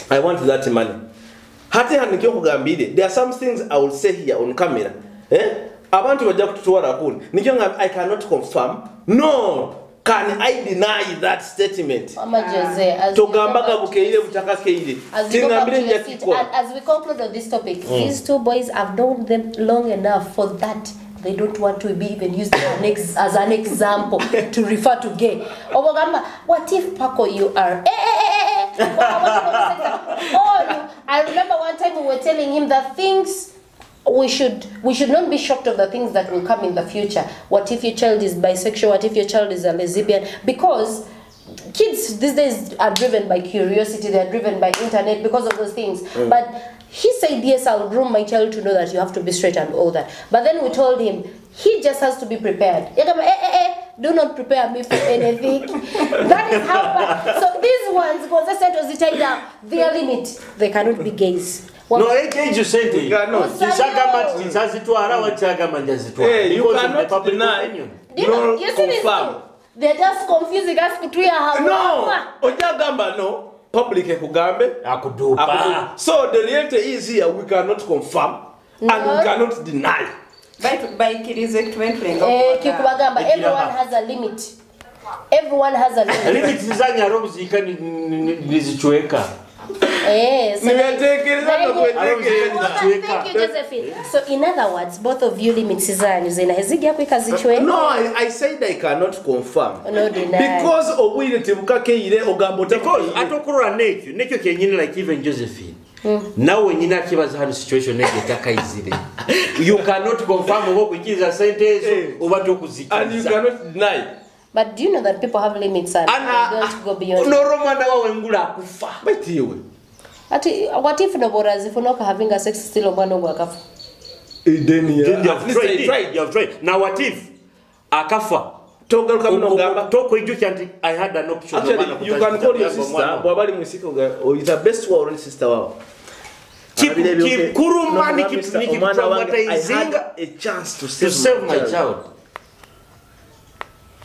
I want that money. Hati hanu nikyo nkugambire, there are some things I will say here on camera. Eh? Abantu bajja kututwara kundi. Nikyo ngamba, I cannot confirm. No. Can I deny that statement? Mama Jose, as we Togambaga go back to bukeire your seat, butakakaire. as we go back Tingambire to your seat, njakikora. and as we conclude on this topic, Mm. these two boys, I've known them long enough for that. They don't want to be even used as an ex-, as an example to refer to gay. Obogamba, what if Pako you are? Eh, eh, eh, eh, eh. Oh, you, I remember one time we were telling him that things we should, we should not be shocked of the things that will come in the future. What if your child is bisexual? What if your child is a lesbian? Because kids these days are driven by curiosity, they are driven by internet because of those things. Mm. But he said, yes, I'll groom my child to know that you have to be straight and all that. But then we told him, he just has to be prepared. Yagamba, eh, eh, eh, do not prepare me for anything. That is how bad. So these ones, because they said, was it either their limit, they cannot be gays. No, eki ekyo sente. Nga no. Kinsagamba nti kinsazitwara, wa kyagamba njazitwara. Eh, you Because of the cannot public deny. opinion. You know, Nor you see this confirm. thing? They're just confusing us kutwiha hamwe. No, ojagamba no, public ekugambe. Akudupa. Akudupa. So the reality is here, we cannot confirm and we No. cannot deny. Baitu baikirize ekitwentwenga Eh, okubagamba. kikubagamba, Ekiraba. everyone has a limit. Everyone has a limit. Limit zanyu haroho obuziika ni-, ni-, ni-, nizicweka. Eh, so Nibatekereza like, no kwetekereza. Thank you, Josephine. So, in other words, both of you limits zanyu zina hezigya kwika zichwe? No, I, I said I cannot confirm. No, deny. Because obwire tibukakeire, ogamba Because otabukaire. Ate okurora nekyo, nekyo kyenyini, like, even Josephine. Nawe nyina akibaza hanu situation egi etakaizire. You cannot confirm oba okwikiriza sente ezo, Eh. Oba And you tokuzikiriza. Cannot deny. But do you know that people have limits and Ana they don't go beyond? Noroma nawe wengula akufa. But iwe. Ati, what if no borazi funoka having a sex still omwana ogwo akafa? Then Then you at have least I tried. tried. It. You have tried. Now what if akafa? Togarukamu nogamba. Tokwijukya nti I had an option. Actually, you can call your sister, bwaba ali mwisiki, oyita best wa already sister wawe. Kikuru mani, nikitwambataizinga A chance to to save my child.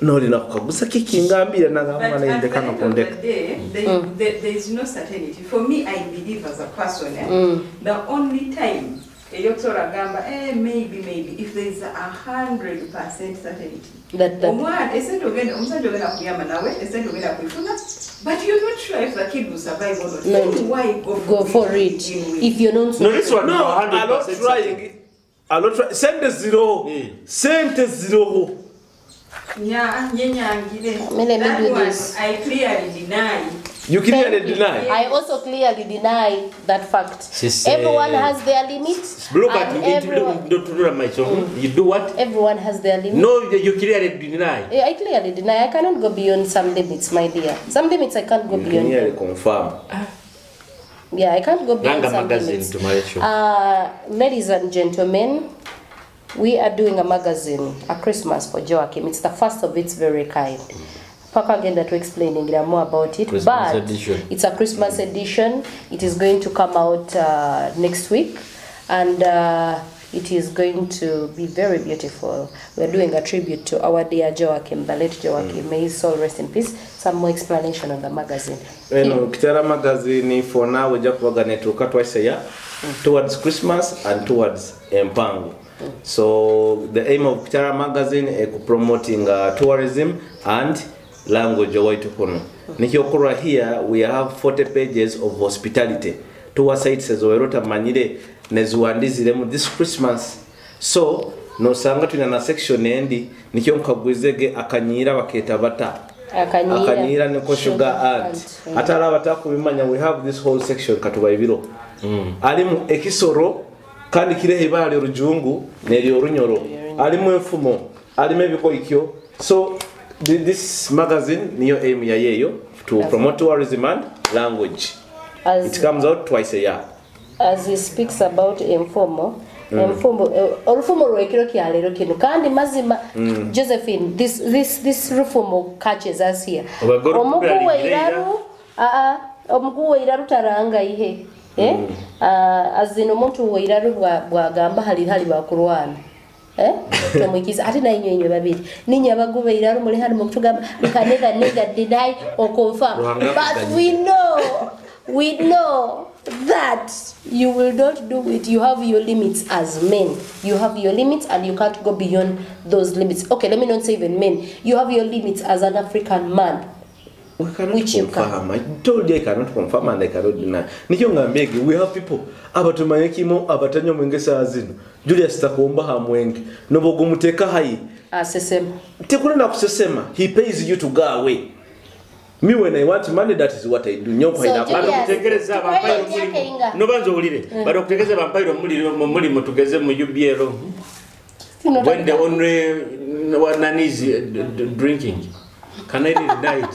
Nolina kukaguza kiki ngambira na But mwana at the yendeka end of nokundeka. The day, there, there, there is no certainty. For me, I believe as a person, eh, the only time eyokusobola kugamba, eh, maybe, maybe, if there is a hundred percent certainty. That, that Omwana, esente ogenda, omusajja ogenda kubyama nawe, esente ogenda kwifuna, but you're not sure if the kid will survive or not. No. Then why go Go for it. If you're not No, this one No, hundred I'm not percent trying. I'm not trying. Sente zero. Eh. Sente zero. Yeah, nyenyangire. Me, let me That do one, this. I clearly deny. You clearly deny. I also clearly deny that fact. She said- Everyone has their limits. Look at And it. everyone, Look, don't look at my show. You do what? Everyone has their limits. No, you clearly deny. Yeah, I clearly deny. I cannot go beyond some limits, my dear. Some limits I can't go You beyond. clearly Them. Confirm. Yeah, I can't go beyond Nanga some magazine limits. Tumale show. Uh, ladies and gentlemen, we are doing a magazine, a Christmas for Joachim. It's the first of its very kind. Paka agenda to explaining more about it, Christmas but edition. It's a Christmas edition. It is going to come out uh, next week, and uh, it is going to be very beautiful. We are doing a tribute to our dear Joachim, the late Joachim. May his soul rest in peace. Some more explanation on the magazine. Eno Kitara magazine for now ejja kubaga netuuka twice a year towards Christmas and towards empango. So the aim of Kitara magazine is to promoting uh, tourism and language owaitu kuno. Nikyo kurora here we have forty pages of hospitality. Tour sites ezo wero tamanyire neziwandiziremu this Christmas. So nosanga tulina na section endi, nikyo nkagwizege akanyiira bakeeta bata? Akanyiira. Akanyiira niko sugar aunt. Ate hali abatakubimanya, we have this whole section katubaibiro. Alimu ekisoro, kandi kiriho ibara ly'orujungu n'ery'orunyoro. Alimu enfumo, alimu ebikoikyo. So thi- this magazine niyo aim yayo eyo, to promote tourism and language. It comes out twice a year. As he speaks about enfumo, enfumo, eh, orufumo rw'ekiro kya leero kinu. Kandi mazima, Josephine, this, this, this rufumo catches us here. Omuku weiraru, aa, omuku weiraru taranga ihe. Eh? Ah, as in omuntu weiraru bwa-, bwagamba hali, hali bakurwana. Eh? Tomwikiza. Ati na inywe, inywe babiri. Ninyi abaguba iraru muli hanu mukutugamba, you can neither, neither deny or confirm. But we know, we know that you will not do it. You have your limits as men. You have your limits and you can't go beyond those limits. Okay, let me not say even men. You have your limits as an African man. We cannot confirm. I told you I cannot confirm and I cannot deny. Nikyo ngambye egi, we have people abatumanye kimu, abatanywa mwenge saa zino. Julius takomba ha mwenge. Nobu ogumuteeka hayi. Asesema. Tekuli na kusesema. He pays you to go away. Me, when I want money, that is what I do. Nyoko haina. Nobanza owulire. Bado kutekereza bampaire omulimo, omulimo tugeze mu U B L. When the only, uh, one is uh, d- d- drinking. Can I really deny it?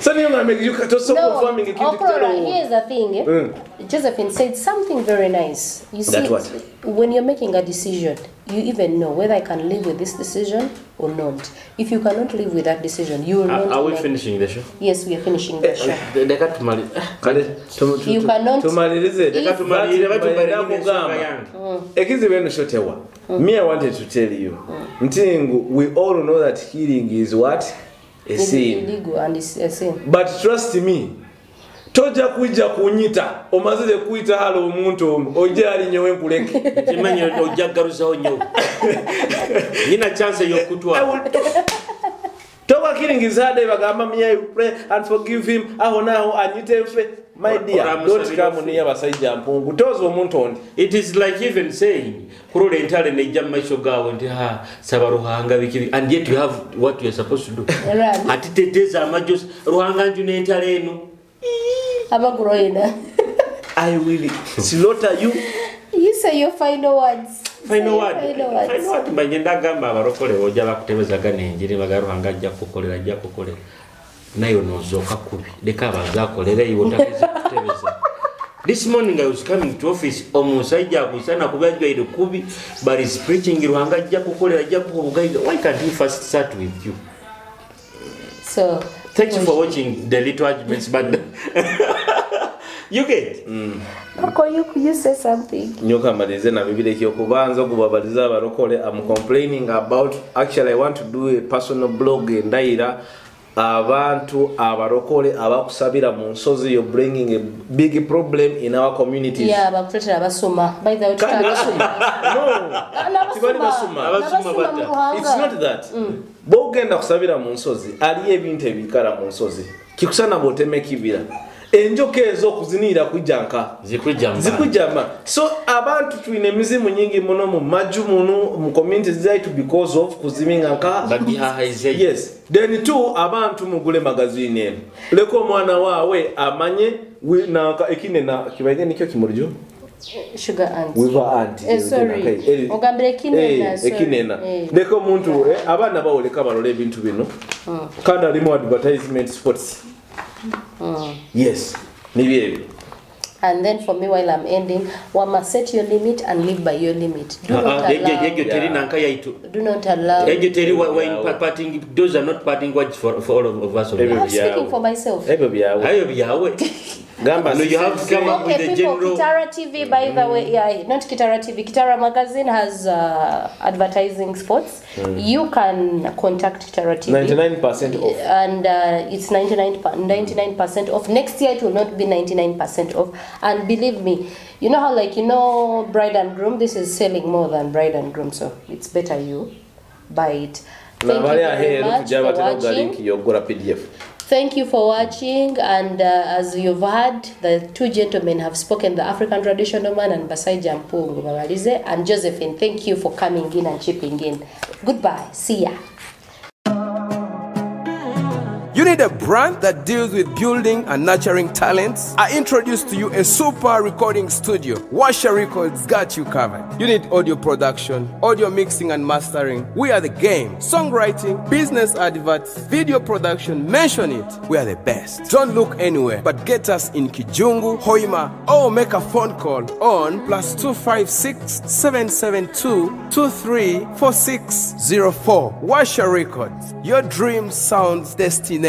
So niyo ngambye, you can also confirming ekintu kitariho. Here's the thing, eh? Josephine said something very nice. You see, That what? When you're making a decision, you even know whether I can live with this decision or not. If you cannot live with that decision, you will not. Are we finishing the show? Yes, we are finishing the show. Leka tumali. Kale, tum- tum- You tum- cannot. Tumalirize. Leka tumalire, batumalire ensonga yange. Ekizibu eno shotewa. Me, I wanted to tell you. Nti ngu, we all know that healing is what? A sin. Illegal and it's a sin. But trust me, toja kuija kunyita omazire kwita hali omuntu omu, oije hali nyowe nkuleke. Kimanye ojja kugaruzaho nyowe. Nyina chance y'okutwala. Toba killing is hard, bagamba me, I will pray and forgive him. Aho naho anyite nfe. My dear, don't come near Basajja Mpungu. Toza omuntu ondi. It is like even saying, kurora entale neija mu maiso gaawe nti, "Ha, saba Ruhanga, biki bi-," and yet you have what you are supposed to do. Right. Hati teteza amaju, Ruhanga, nju n'entale enu. Amaguru oina. I will slaughter you. You say your final words. Final word. Final words. Final word. Manye ndagamba abarokole, oija bakutebezaga n'enjiri, baga Ruhanga ajja kukolera, ajja kukolera. Nayo nozooka kubi. Leka abanze akolere iwe, otakeze kutebeza. This morning I was coming to office, omusaija akusana kubi, ajwaire kubi, but he's preaching, Ruhanga ajja kukolera, ajja kuha obugaiga. Why can't he first start with you? So, thank you for watching the little arguments, but you get? Uncle, you, you say something. Nyoka malize na Biblia kyo kubanza kubabaliza abarokole. I'm complaining about, actually, I want to do a personal blog, endahira abantu abarokole abakusabira mu nsozi, you're bringing a big problem in our communities. Yeah, bakuletera abasuma. By the way, kandi tutandika basuma. No. Na-, n'abasuma. Tibali basuma. N'abasuma mu Ruhanga. It's not that. Bw'ogenda kusabira mu nsozi, haliyo ebintu ebikara mu nsozi. Kikusana bw'otema ekibira. Enjoka ezo okuziniira kwija nka? Zikwija mba. Zikwija mba. So, abantu twine emizimu nyingi muno mu maju munu, mu communities zaitu because of kuziminga nka? Babihahaizeyo. Yes. Then two, abantu mugule magazine enu. Leka omwana waawe amanye, wi-, nanka, ekinena, kibaire nikyo kimurijo? Sugar ant. Wiva ant, eh, eh, sorry. Eri-, ogambire ekinena, eh, sorry. Ekinena. Eh. Leka omuntu, eh, abaana bawe leka barole ebintu bino. Mm. Kandi halimu advertisement spots. Mm. Yes. Nibyo ebyo. And then for me, while I'm ending, wama, set your limit and live by your limit. Do not allow. Ah, ah, egyo, egyo teri nanka yaitu. Do not allow. Egyo teri wa-, wine pa-, parting, those are not parting words for, for all of, of us. Ebyo byawe. I'm speaking for myself. Ebyo byawe. Ayo byawe. Gamba. No, you have to come up with the general. Okay, people, Kitara T V, by the way, yeah, not Kitara T V. Kitara Magazine has, uh, advertising spots. Mm. You can contact Kitara T V. Ninety-nine percent off. And, uh, it's ninety-nine pa-, ninety-nine percent off. Next year, it will not be ninety-nine percent off. And believe me, you know how, like, you know, bride and groom, this is selling more than bride and groom, so it's better you buy it. Thank you very much for watching. Thank you for watching, and, uh, as you've heard, the two gentlemen have spoken, the African traditional man and Basajja Mpungu Babalize, and Josephine, thank you for coming in and chipping in. Goodbye. See ya. You need a brand that deals with building and nurturing talents? I introduce to you a super recording studio. Washa Records got you covered. You need audio production, audio mixing and mastering? We are the game. Songwriting, business adverts, video production, mention it. We are the best. Don't look anywhere, but get us in Kijungu, Hoima, or make a phone call on plus two five six, seven seven two, two three four six zero four. Washa Records, your dream sounds destination.